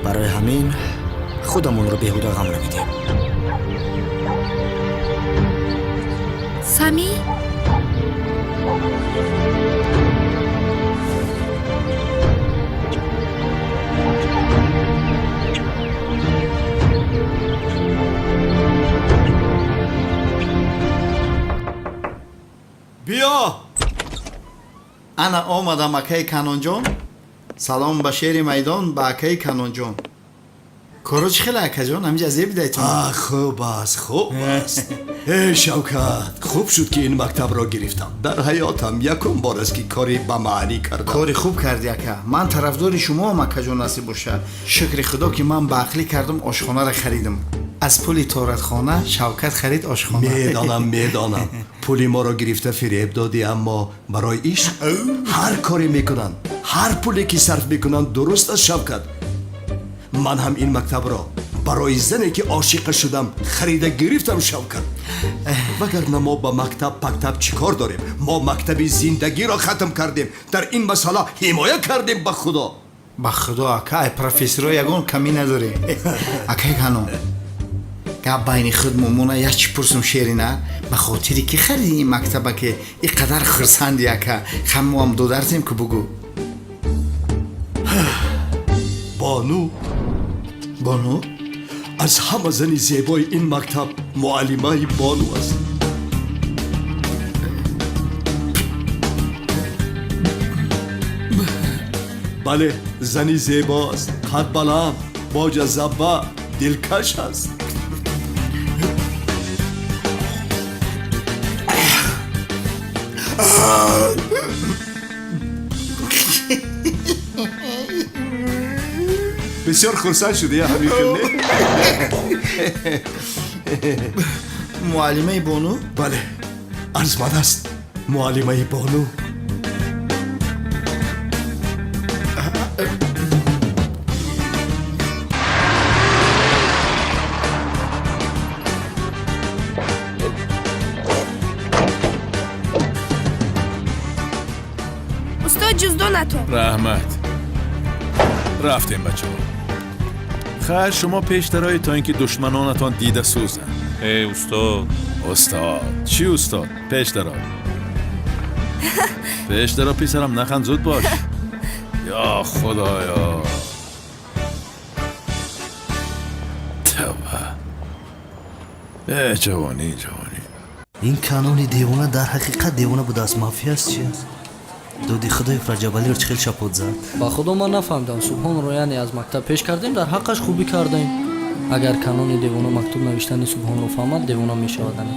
[SPEAKER 15] Барои ҳамин худамонро беҳуда ғам намедиҳем.
[SPEAKER 11] Сами?
[SPEAKER 17] Биё.
[SPEAKER 9] Ана омадам, акаи Канонҷон. Салом ба шери майдон, ба акаи Канонҷон. Коро чӣ хеле, акаҷон? Ҳамиҷа зеб дидайтон.
[SPEAKER 17] Хуб аст, хуб аст. Э, Шавкат, хуб шуд, ки ин мактабро гирифтам. Дар ҳаётам якум бор аст, ки кори ба маънӣ кардам.
[SPEAKER 9] Кори хуб кардӣ, ака. Ман тарафдори шумоам, акаҷон, насиб бошад. Шукри Худо, ки ман ба ақлӣ кардам, ошхонаро харидам. Аз пули торатхона Шавкат харид ошхона.
[SPEAKER 17] Медонам, медонам, пули моро гирифта фиреб додӣ, аммо барои ишқ ҳар коре мекунанд, ҳар пуле ки сарф мекунанд, дуруст аст, Шавкат. Ман ҳам ин мактабро барои зане, ки ошиқа шудам, харида гирифтам, Шавкат. Вагарна мо ба мактаб пактаб чӣ кор дорем? Мо мактаби зиндагиро хатм кардем, дар ин масъала ҳимоя кардем, ба Худо.
[SPEAKER 9] Ба Худо, ака, ай профессоро ягон камӣ надорем. Акай Канон, гап байни худ момона, як чӣ пурсум, шерина: ба хотири ки хариди ин мактаба, ки ин қадар хурсанди, ака? Хамоам додарзем ку, бугӯ.
[SPEAKER 17] Бону.
[SPEAKER 9] Бону?
[SPEAKER 17] Аз ҳама зани зебои ин мактаб муаллимаи Бону аст. Бале, зани зебоаст, қад баланд, бо ҷазаба, дилкаш аст. Бисёр хурсанд шудӣ, ҳамин хел, не?
[SPEAKER 9] Муаллимаи Бону?
[SPEAKER 17] Бале, арзманд аст муаллимаи Бону.
[SPEAKER 14] Устод, ҷуздонатон.
[SPEAKER 1] Раҳмат. Рафтем, бачаҳо. Хайр, шумо пеш дароед, то ин ки душманонатон дида сӯзанд.
[SPEAKER 2] Э, устод.
[SPEAKER 1] Устод чӣ, устод? Пеш даро, пеш даро, писарам, наханд, зуд бош. Ё Худоё! Э, ҷавонӣ, ҷавонӣ.
[SPEAKER 12] Ин Канони девона дар ҳақиқат девона будааст, мафия аст, чи аст? Доди худоев Раҷабалиро чӣ хел шапот зад.
[SPEAKER 3] Ба худо, ман нафаҳмидам. Субҳонро яъне аз мактаб пеш кардем, дар ҳаққаш хубӣ кардем. Агар Канони девона мактуб навиштани Субҳонро фаҳмад, девона мешавад, ане.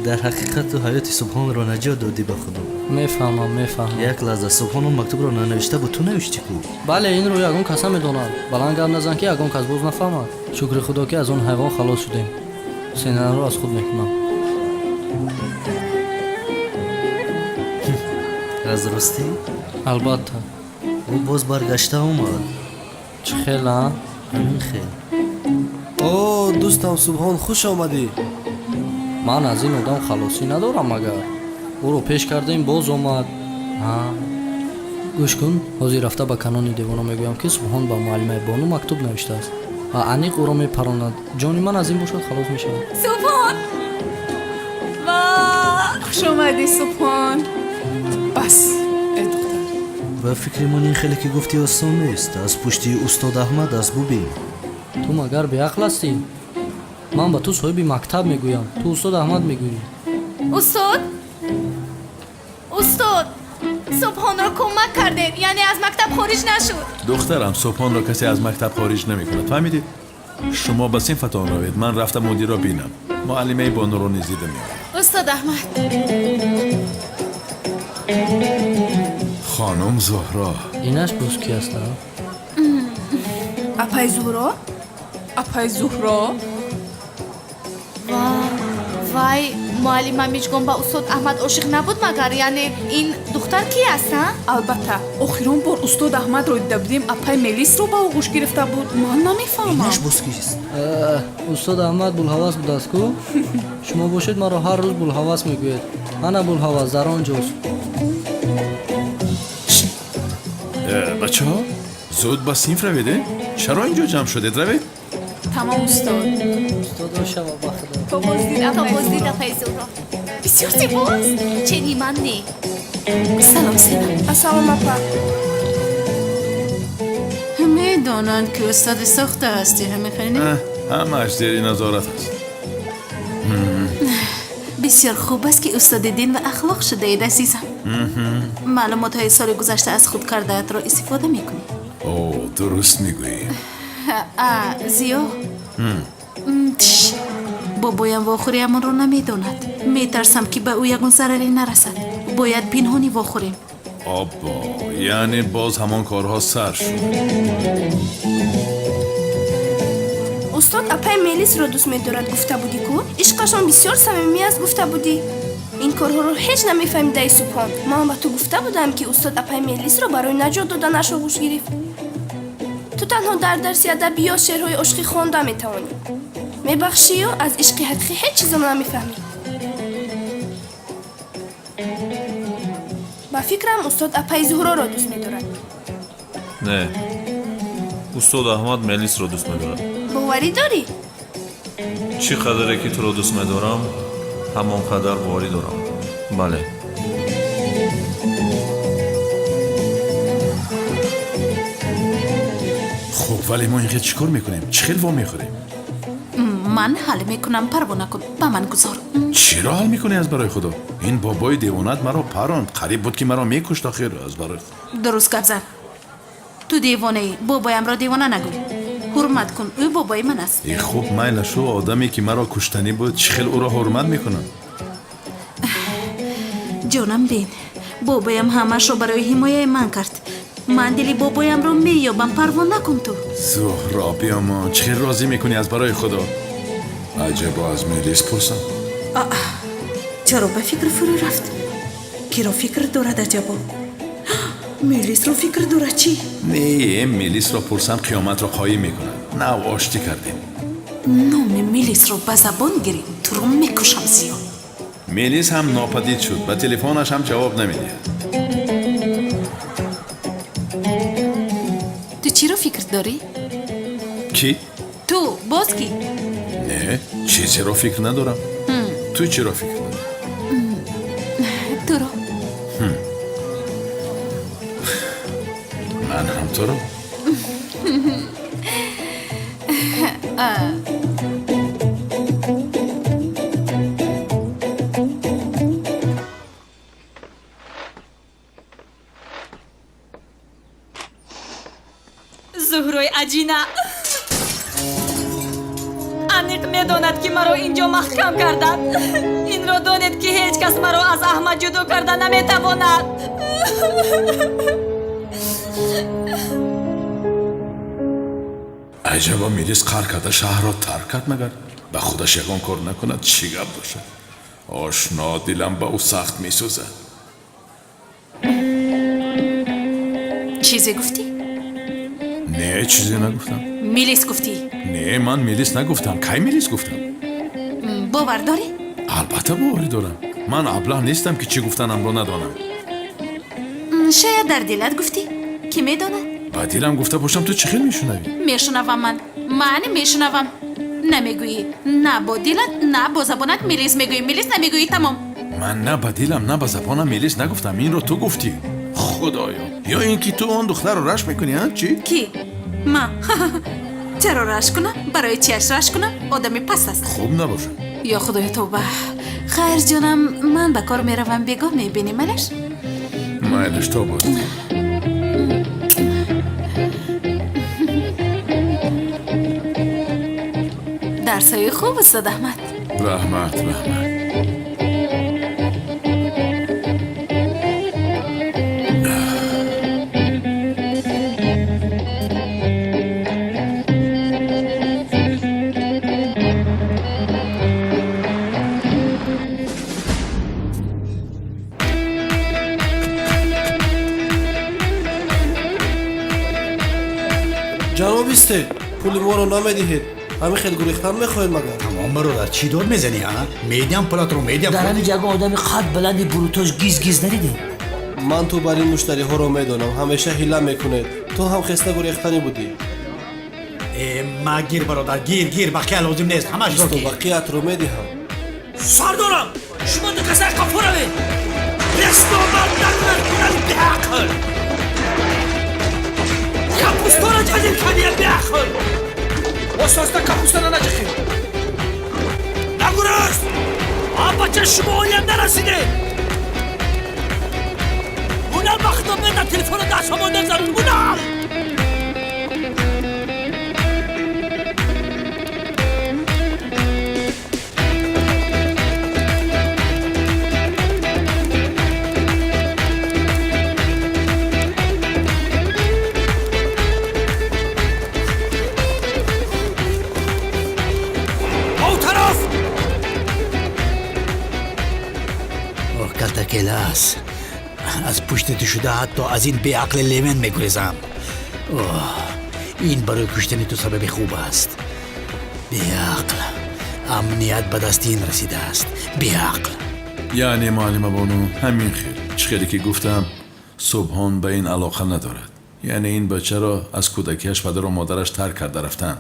[SPEAKER 12] Дар ҳақиқат ту ҳаёти Субҳонро наҷот додӣ, ба худо.
[SPEAKER 3] Мефаҳмам, мефаҳмам.
[SPEAKER 12] Як лаҳза, Субҳон он мактубро нанавишта буд, ту навиштӣ ку?
[SPEAKER 3] Бале, инро ягон кас намедонад. Баланд гап назан, ки ягон кас боз нафаҳмад. Шукри худо, ки аз он ҳайвон халос шудем. Сенаро аз худ мекунам.
[SPEAKER 12] Аз ростӣ?
[SPEAKER 3] Албатта.
[SPEAKER 12] Ӯ боз баргашта омад.
[SPEAKER 3] Чӣ хел, а?
[SPEAKER 12] Ҳамин хел.
[SPEAKER 22] О, дӯстам Субҳон, хуш омадӣ!
[SPEAKER 3] Ман аз ин одам халосӣ надорам. Магар ӯро пеш кардем, боз омад. Гӯш кун, ҳозир рафта ба Канони девона мегӯям, ки Субҳон ба муаллимаи Бону мактуб навиштааст ва аниқ ӯро мепаронад. Ҷони ман аз ин бошад халос мешавад.
[SPEAKER 11] Субҳон, ва
[SPEAKER 18] хуш омадӣ, Субҳон! Бас, э духтар.
[SPEAKER 12] Ба фикри ман, ин хеле ки гуфтӣ осон нест. Аз пушти устод Аҳмад аст, бубин.
[SPEAKER 3] Ту магар беақл ҳастӣ? Ман ба ту соҳиби мактаб мегӯям, ту устод Аҳмад мегӯӣ.
[SPEAKER 11] Устод, устод, Субҳонро кӯмак кардед, яъне аз мактаб хориҷ нашуд.
[SPEAKER 1] Духтарам, Субҳонро касе аз мактаб хориҷ намекунад, фаҳмидед? Шумо ба синфатон равед, ман рафта мудирро бинам. Муаллимаи Бонуро низ дида меоям.
[SPEAKER 11] Устод Аҳмад.
[SPEAKER 1] Хонум Зуҳро.
[SPEAKER 3] Инаш боз ки аст, а?
[SPEAKER 14] Апай Зуҳро.
[SPEAKER 18] Апай Зуҳро.
[SPEAKER 11] Ва вай, муаллима Миҷгон ба устод Аҳмад ошиқ набуд магар? Яъне ин духтар ки аст, а?
[SPEAKER 18] Албатта, охирон бор устод Аҳмадро дида будем, апай Мелисро ба оғӯш гирифта буд. Ман намефаҳмам.
[SPEAKER 12] Инаш боз кист?
[SPEAKER 3] Устод Аҳмад булҳавас будааст ку. Шумо бошед, маро ҳар рӯз булҳавас мегӯед. Ана булҳавас дар он ҷост.
[SPEAKER 1] Бачаҳо, зуд ба синф равед. Э, чаро инҷо ҷамъ шудед? Равед.
[SPEAKER 18] Тамом, устод.
[SPEAKER 3] Устодо шава, ба худо.
[SPEAKER 18] То боздид.
[SPEAKER 11] То боздид, апай Зуҳро. Бисёр зебост, чени ман не. Салом, Сина.
[SPEAKER 14] Ассалом, апа.
[SPEAKER 23] Медонанд, ки устоди сохта ҳастӣ, ҳамин хел не?
[SPEAKER 1] Ҳамааш зери назорат аст.
[SPEAKER 23] Бисёр хуб аст, ки устоди дин ва ахлоқ шудаед, азизам. Маълумотҳои соли гузашта аз худ кардаатро истифода мекунӣ.
[SPEAKER 1] О, дуруст мегӯӣ.
[SPEAKER 23] А Зиё, тш, бобоям вохӯриамонро намедонад. Метарсам, ки ба ӯ ягон зараре нарасад. Бояд пинҳонӣ вохӯрем.
[SPEAKER 1] Оббо, яъне боз ҳамон корҳо сар шуд.
[SPEAKER 14] Устод апай Мелисро дӯст медорад, гуфта будӣ ку? Ишқашон бисёр самимӣ аст, гуфта будӣ. Ин корҳоро ҳеҷ намефаҳмидаи, Субҳон. Ман ба ту гуфта будам, ки устод апай Мелисро барои наҷот доданаш оғӯш гирифт. Ту танҳо дар дарси адабиёт шеърҳои ошиқӣ хонда метавонӣ. Мебахшию, аз ишқи ҳақиқӣ ҳеҷ чизо намефаҳмӣ. Ба фикрам, устод апаи Зуҳроро дӯст медорад.
[SPEAKER 2] Не, устод Аҳмад Мелисро дӯст медорад.
[SPEAKER 14] Боварӣ дорӣ?
[SPEAKER 2] Чӣ қадаре ки туро дӯст медорам, ҳамон қадар боварӣ дорам, бале.
[SPEAKER 1] Хуб, вале мо ин хел чӣ кор мекунем? Чӣ хел вомехӯрем?
[SPEAKER 23] Ман ҳал мекунам, парво накун, ба ман гузор.
[SPEAKER 1] Чиро ҳал мекунӣ, аз барои худо? Ин бобои девонат маро паронд, қариб буд, ки маро мекушт охир, аз барои
[SPEAKER 23] Дуруст гап зан. Ту девонаӣ, бобоямро девона нагӯй. Ҳурмат кун, ӯ бобои ман аст.
[SPEAKER 1] Э, хуб, майла шу. Одаме ки маро куштанӣ буд, чӣ хел ӯро ҳурмат мекунам?
[SPEAKER 23] Ҷонам, бин, бобоям ҳамаашро барои ҳимояи ман кард. Ман дили бобоямро меёбам, парво накун ту.
[SPEAKER 1] Зуҳро, биёмон, чӣ хел розӣ мекунӣ, аз барои худо? Аҷабо, аз Мелис пурсам.
[SPEAKER 23] Чаро ба фикр фурӯ рафт? Киро фикр дорад, аҷабо? Мелисро фикр дорад, чӣ?
[SPEAKER 1] Не, Мелисро пурсам, қиёматро қоим мекунад. Нав оштӣ кардем.
[SPEAKER 23] Номи Мелисро ба забон гирӣ, туро мекушам, Зиё.
[SPEAKER 1] Мелис ҳам нопадид шуд, ба телефонаш ҳам ҷавоб намедиҳад.
[SPEAKER 23] Ту чиро фикр дорӣ?
[SPEAKER 1] Кӣ?
[SPEAKER 23] Ту, боз кӣ?
[SPEAKER 1] Не, чизеро фикр надорам. Ту чиро фикр дорӣ?
[SPEAKER 23] Туро.
[SPEAKER 1] Ман ҳам туро.
[SPEAKER 11] Аҷина аниқ медонад, ки маро инҷо маҳкам карданд. Инро донед, ки ҳеҷ кас маро аз Аҳмад ҷудо карда наметавонад.
[SPEAKER 1] Аҷаба, милис қар карда шаҳрро тарк кард, магар ба худаш ягон кор накунад, чӣ гап бошад? Ошно, дилам ба ӯ сахт месӯзад.
[SPEAKER 23] Чизе гуфтӣ?
[SPEAKER 1] Не, чизе нагуфтам.
[SPEAKER 23] Милис гуфтӣ?
[SPEAKER 1] Не, ман милис нагуфтам. Кай милис гуфтам?
[SPEAKER 23] Бовар дорӣ?
[SPEAKER 1] Албатта боварӣ дорам. Ман аблаҳ нестам, ки чӣ гуфтанамро надонам.
[SPEAKER 23] Шояд дар дилат гуфтӣ, ки медонад?
[SPEAKER 1] Ба дилам гуфта бошам, ту чӣ хел мешунавӣ?
[SPEAKER 23] Мешунавам ман. Ман мешунавам. Намегӯӣ на бо дилат, на бо забонат милис мегӯӣ, милис намегӯӣ, тамом.
[SPEAKER 1] Ман на ба дилам, на ба забонам милис нагуфтам. Инро ту гуфтӣ. Худоё, ё ин ки ту он духтарро рашк мекунӣ, а? Чӣ?
[SPEAKER 23] Ки? Ма? Чаро рашк кунам? Барои чиаш рашк кунам? Одами паст аст.
[SPEAKER 1] Хуб набошад.
[SPEAKER 23] Ё худоё, тавба. Хайр, ҷонам, ман ба кор меравам, бегоҳ мебинем, майлаш?
[SPEAKER 1] Майлаш, то боз.
[SPEAKER 23] Дарсҳои хуб, устод Аҳмад.
[SPEAKER 1] Раҳмат, раҳмат.
[SPEAKER 22] Ҷаноб истед, пули моро намедиҳед, ҳамин хел гурехтан мехоҳед магар?
[SPEAKER 5] Тамом, бародар, чӣ дод мезанӣ, а? Медиҳам пулатро, медиҳам.
[SPEAKER 6] Дар ҳамин ҷагон одами қад баланди бурутош гиз гиз надидем?
[SPEAKER 22] Ман ту бар ин муштариҳоро медонам, ҳамеша ҳила мекунед. Ту ҳам хеста гурехтанӣ будӣ.
[SPEAKER 5] Э, ма гир, бародар, гир, гир, бақия лозим нест, ҳамашро
[SPEAKER 22] Исто,
[SPEAKER 5] гир.
[SPEAKER 22] бақиятро медиҳам.
[SPEAKER 6] Сардорам, шумо ду каса қафо равед. Бесномард накунад кунад беақл. Капустора ҷазир кардия беақл. Ососта капустара наҷихед. Нагурез! А бача, шумо оям нарасидед. Гунал, ба худо беда телефона дастҳомо нагзарон. Гунал! О тараф!
[SPEAKER 5] Оҳ, калтакелас, аз пушти ту шуда ҳатто аз ин беақли левен мегурезам. Оҳ, ин барои куштани ту сабаби хуб аст. Беақл, амният ба дасти ин расидааст, беақл.
[SPEAKER 1] Яъне, муаллима бону, ҳамин хел, чӣ хеле ки гуфтам, Субҳон ба ин алоқа надорад. Яъне ин бачаро аз кӯдакиаш падару модараш тарк карда рафтанд.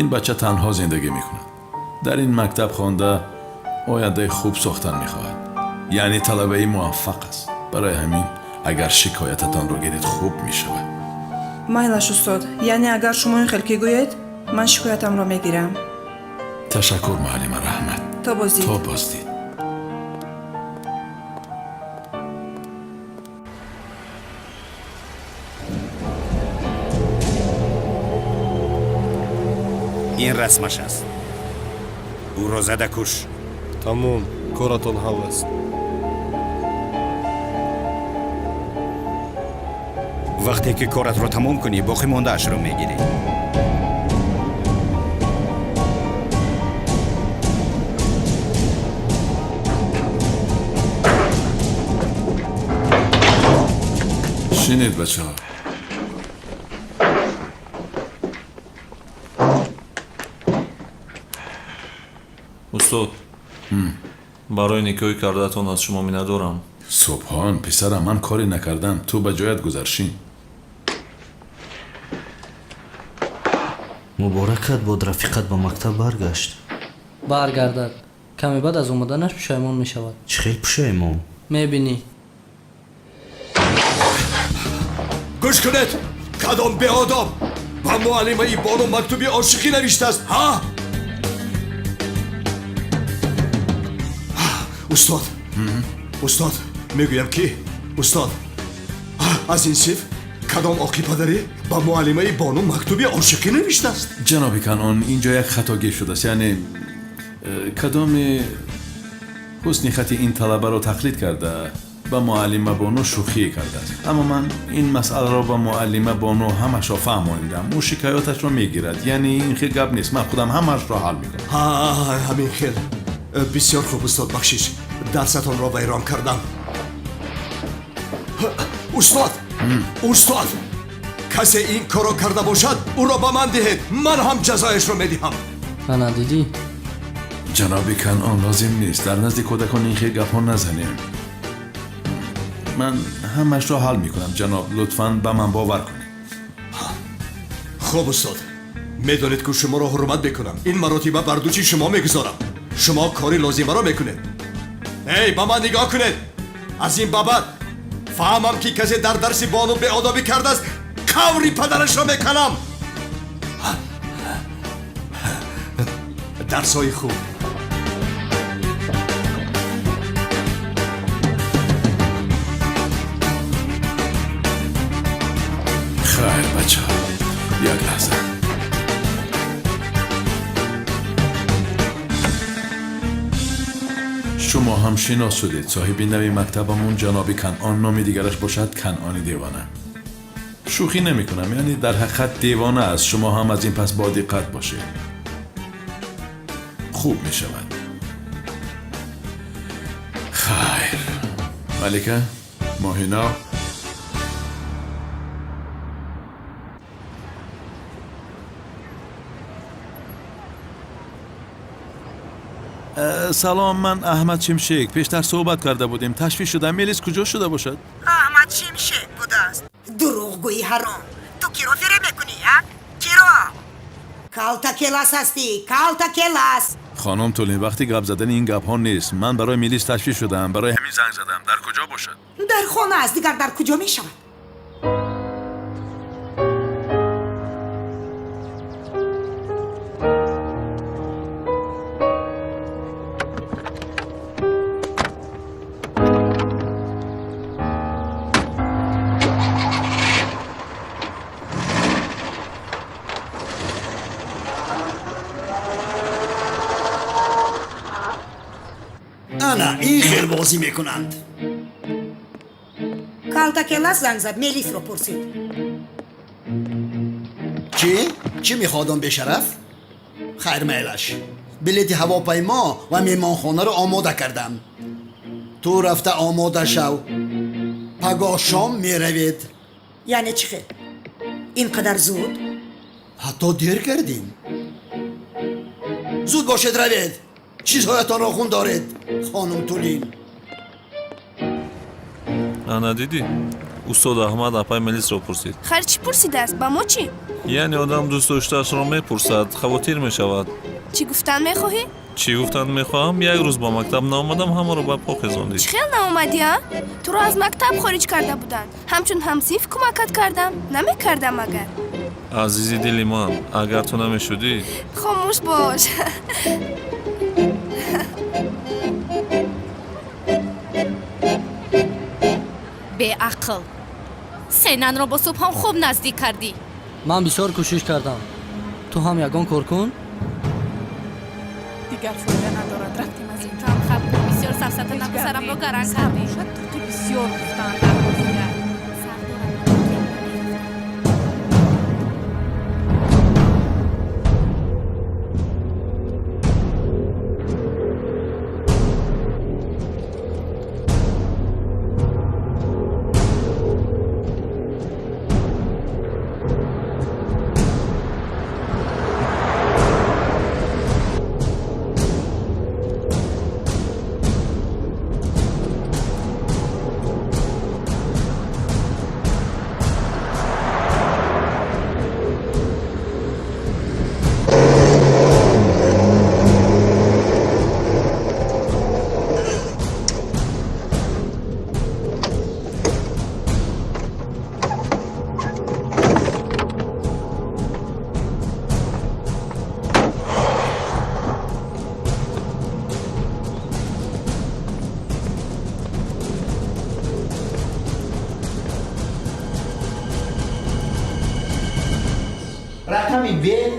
[SPEAKER 1] Ин бача танҳо зиндагӣ мекунад. Дар ин мактаб хонда ояндаи хуб сохтан мехоҳад. Яъне талабаи муваффақ аст. Барои ҳамин агар шикоятатонро гиред, хуб мешавад.
[SPEAKER 8] Майлаш, устод, яъне агар шумо ин хел ки гӯед, ман шикоятамро мегирам.
[SPEAKER 1] Ташаккур, муаллима, раҳмат.
[SPEAKER 8] То боздид.
[SPEAKER 1] То боздид.
[SPEAKER 7] Ин расмаш аст, ӯро зада куш.
[SPEAKER 22] Тамом, коратон ҳал аст.
[SPEAKER 7] Вақте ки коратро тамом кунӣ, боқӣ мондаашро мегирӣ.
[SPEAKER 1] Шинед, бачаҳо.
[SPEAKER 2] Устод, барои никоҳӣ кардаатон аз шумо миннатдорам.
[SPEAKER 1] Субҳон, писарам, ман коре накардам. Ту ба ҷоят гузар, шин.
[SPEAKER 12] Муборакат бод, рафиқат ба мактаб баргашт.
[SPEAKER 3] Баргардад, каме баъд аз омаданаш пушаймон мешавад.
[SPEAKER 12] Чӣ хел пушаймон?
[SPEAKER 3] Мебинӣ.
[SPEAKER 17] Гӯш кунед, кадом беодоб ба муаллимаи бону мактуби ошиқӣ навиштааст, ҳа? Устод, устод, мегӯям ки, устод, аз ин синф кадом оқи падарӣ Ба муаллимаи Бону мактуби ошиқӣ навиштааст.
[SPEAKER 1] Ҷаноби Канъон, инҷо як хатогӣ шудааст. Яъне кадоме ҳусни хати ин талабаро тақлид карда, ба муаллима Бону шӯхӣ кардааст. Аммо ман ин масъаларо ба муаллима Бону ҳамашро фаҳмонидам. Ӯ шикояташро мегирад. Яъне ин хел гап нест, ман худам ҳамаашро ҳал мекунам.
[SPEAKER 17] Ҳа, ҳамин хел. Бисёр хуб, устод, бахшиш, дарсатонро вайрон кардам. Устод, устод, касе ин корро карда бошад, ӯро ба ман диҳед, ман ҳам ҷазояшро медиҳам.
[SPEAKER 3] Ана дидӣ?
[SPEAKER 1] Ҷаноби Канъон, лозим нест дар назди кӯдакон ин хел гапҳо назанем. Ман ҳамашро ҳал мекунам, ҷаноб, лутфан ба ман бовар кунед.
[SPEAKER 17] Хуб, устод, медонед, ки шуморо ҳурмат мекунам. Ин маротиба бар дӯши шумо мегузорам. Шумо кори лозимаро мекунед. Эй, ба ман нигоҳ кунед. Аз ин ба баъд фаҳмам, ки касе дар дарси Бону беодобӣ кардааст, қаври падарашро меканам. Дарсҳои хуб.
[SPEAKER 1] Хайр, бачаҳо, як лаҳза. Шумо ҳам шинос шудед. Соҳиби нави мактабамон ҷаноби Канъон, номи дигараш бошад Канъони девона. Шӯхӣ намекунам, яъне дар ҳақиқат девона аст. Шумо ҳам аз ин пас бо диққат бошед, хуб мешавад. Хайр, Малика, Моҳино. Салом, ман Аҳмад Шимшек. Пештар суҳбат карда будем. Ташвиш шудам, Мелис куҷо шуда бошад?
[SPEAKER 4] Аҳмад Шимшек будааст. Дурӯғгӯи ҳаром, ту киро фиреб мекунӣ, а? Киро? Калтакелас ҳастӣ, калтакелас.
[SPEAKER 1] Хонум Тулин, вақти гап задани ин гапҳо нест. Ман барои Мелис ташвиш шудам, барои ҳамин занг задам. Дар куҷо бошад?
[SPEAKER 4] Дар хона аст, дигар дар куҷо мешавад?
[SPEAKER 5] Ана ин хел бозӣ мекунанд.
[SPEAKER 4] Калтакелас занг зад, Мелисро пурсид.
[SPEAKER 5] Чӣ? Чӣ мехоҳад он бешараф? Хайр, майлаш. Билети ҳавопаймо ва меҳмонхонаро омода кардам. Ту рафта омода шав. Пагоҳ шом меравед.
[SPEAKER 4] Яъне чӣ хел? Ин қадар зуд?
[SPEAKER 5] Ҳатто дер кардем. Зуд бошед, равед. Чизҳоятонро хун доред, хонум Тулин.
[SPEAKER 2] Ана дидӣ, устод Аҳмад апай Мелисро пурсид.
[SPEAKER 14] Хайр, чӣ пурсидааст? Ба мо чӣ?
[SPEAKER 2] Яъне одам дӯст доштаашро мепурсад, хавотир мешавад.
[SPEAKER 14] Чӣ гуфтан мехоҳӣ?
[SPEAKER 2] Чӣ гуфтан мехоҳам? Як рӯз ба мактаб наомадам, ҳамаро ба по хезондӣ.
[SPEAKER 14] Чӣ хел наомадӣ, а? Туро аз мактаб хориҷ карда буданд. Ҳамчун ҳамсинф кӯмакат кардам, намекардам агар.
[SPEAKER 2] Азизи дили ман, агар ту намешудӣ.
[SPEAKER 14] Хомӯш бош.
[SPEAKER 11] Беақл, сенанро бо Субҳон хуб наздик кардӣ.
[SPEAKER 3] Ман бисёр кӯшиш кардам, ту ҳам ягон кор кун.
[SPEAKER 18] Дигар фоида надорад, рафтем аз инҷо.
[SPEAKER 11] Ту ҳам хаб кун, бисёр сафсата набу, сарамро гаранг кардӣ.
[SPEAKER 18] Бошад, турқи бисёр гуфтанд дар бозига.
[SPEAKER 9] Рақами Б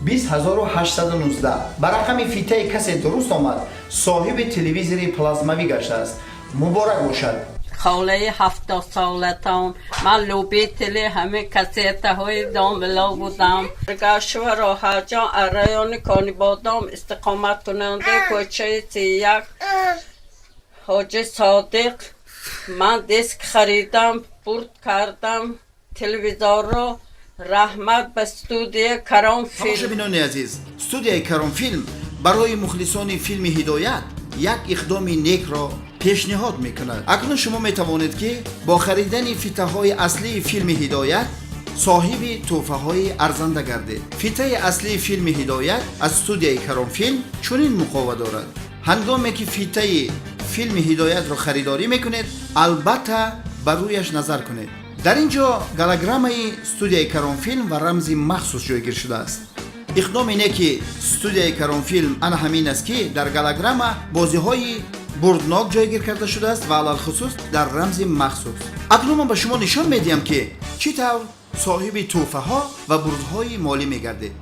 [SPEAKER 9] 20819 ба рақами фитаи касе дуруст омад, соҳиби телевизори плазмавӣ гаштааст. Муборак бошад!
[SPEAKER 10] Холаи 70-солатон ман любители ҳамин кассетаҳои домило будам. Гашва Роҳатҷон, аз райони Конибодом, истиқоматкунандаи кӯчаи 31, Ҳоҷи Содиқ. Ман диск харидам, бурд кардам телевизорро. Раҳмат ба студия Каромфилм.
[SPEAKER 9] Тамошобинони азиз, студияи Каромфилм барои мухлисони филми Ҳидоят як иқдоми некро пешниҳод мекунад. Акнун шумо метавонед, ки бо харидани фитаҳои аслии филми Ҳидоят соҳиби тӯҳфаҳои арзанда гардед. Фитаи аслии филми Ҳидоят аз студияи Каромфилм чунин муқова дорад. Ҳангоме ки фитаи филми Ҳидоятро харидорӣ мекунед, албатта ба рӯяш назар кунед. Дар ин ҷо голограммаи студияи Каромфилм ва рамзи махсус ҷойгир шудааст. Иқдоми неки студияи Каромфилм ана ҳамин аст, ки дар голограмма бозиҳои бурднок ҷойгир карда шудааст ва алалхусус дар рамзи махсус. Акнун ман ба шумо нишон медиҳам, ки чӣ тавр соҳиби тӯҳфаҳо ва бурдҳои молӣ мегардед.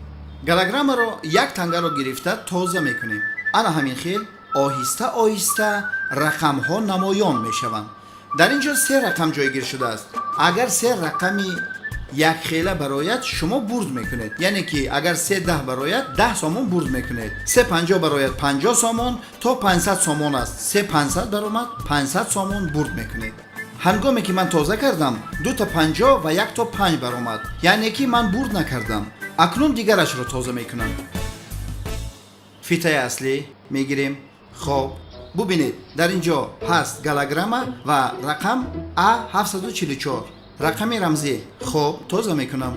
[SPEAKER 9] Голограммаро як тангаро гирифта тоза мекунем. Ана ҳамин хел оҳиста оҳиста рақамҳо намоён мешаванд. Дар ин ҷо се рақам ҷойгир шудааст. Агар се рақами якхела барояд, шумо бурд мекунед, яъне ки агар се 10 барояд, 10 сомон бурд мекунед, се 50 барояд, 50 сомон, то 500 сомон аст. Се 500 баромад, 500 сомон бурд мекунед. Ҳангоме ки ман тоза кардам, дута 50 ва якто панҷ баромад, яъне ки ман бурд накардам. Акнун дигарашро тоза мекунам. Фитаи аслӣ мегирем. Хоб, бубинед, дар ин ҷо ҳаст голограмма ва рақам А 744, рақами рамзӣ. Хоб, тоза мекунам.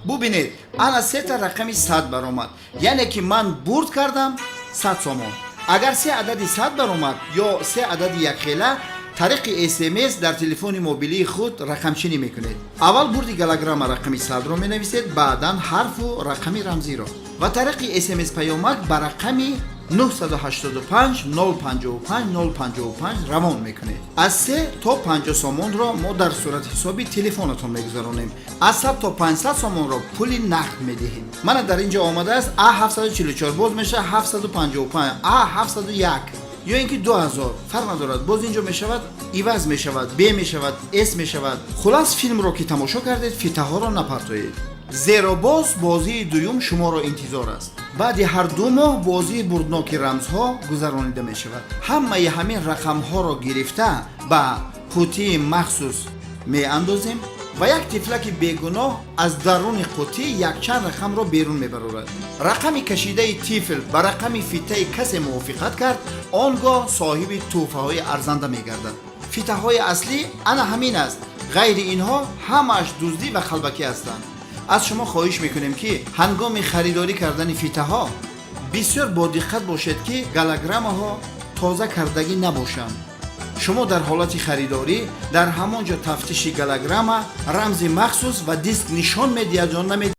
[SPEAKER 9] Бубинед, ана сета рақами 100 баромад, яъне ки ман бурд кардам 100 сомон. Агар се адади 100 баромад ё се адади якхела, тариқи СМС дар телефони мобилии худ рақамчинӣ мекунед. Аввал бурди голограмма рақами 100-ро менависед, баъдан ҳарфу рақами рамзиро ва тариқи СМС паёмак ба рақами 985 055 055 равон мекунед. Аз 3 то 50 сомонро мо дар сурати ҳисоби телефонатон мегузаронем, аз 100 то 500 сомонро пули нақд медиҳем. Мана, дар ин ҷо омадааст А 744, боз мешавад 755, А 701 ё ин ки 2000, фарқ надорад. Боз ин ҷо мешавад, иваз мешавад, Б мешавад, С мешавад. Хулас, филмро ки тамошо кардед, фитаҳоро напартоед, зеро боз бозии дуюм шуморо интизор аст. Баъди ҳар 2 моҳ бозии бурдноки рамзҳо гузаронида мешавад. Ҳамаи ҳамин рақамҳоро гирифта ба қутии махсус меандозем ва як тифлаки бегуноҳ аз даруни қутӣ якчанд рақамро берун мебарорад. Рақами кашидаи тифл ба рақами фитаи касе мувофиқат кард, он гоҳ соҳиби тӯҳфаҳои арзанда мегардад. Фитаҳои аслӣ ана ҳамин аст. Ғайри инҳо ҳамааш дуздӣ ва қалбакӣ ҳастанд. Аз шумо хоҳиш мекунем, ки ҳангоми харидорӣ кардани фитаҳо бисёр бодиққат бошед, ки голограммаҳо тоза кардагӣ набошанд. Шумо дар ҳолати харидорӣ дар ҳамон ҷо тафтиши голограмма, рамзи махсус ва диск нишон медиҳад ё намедиҳад.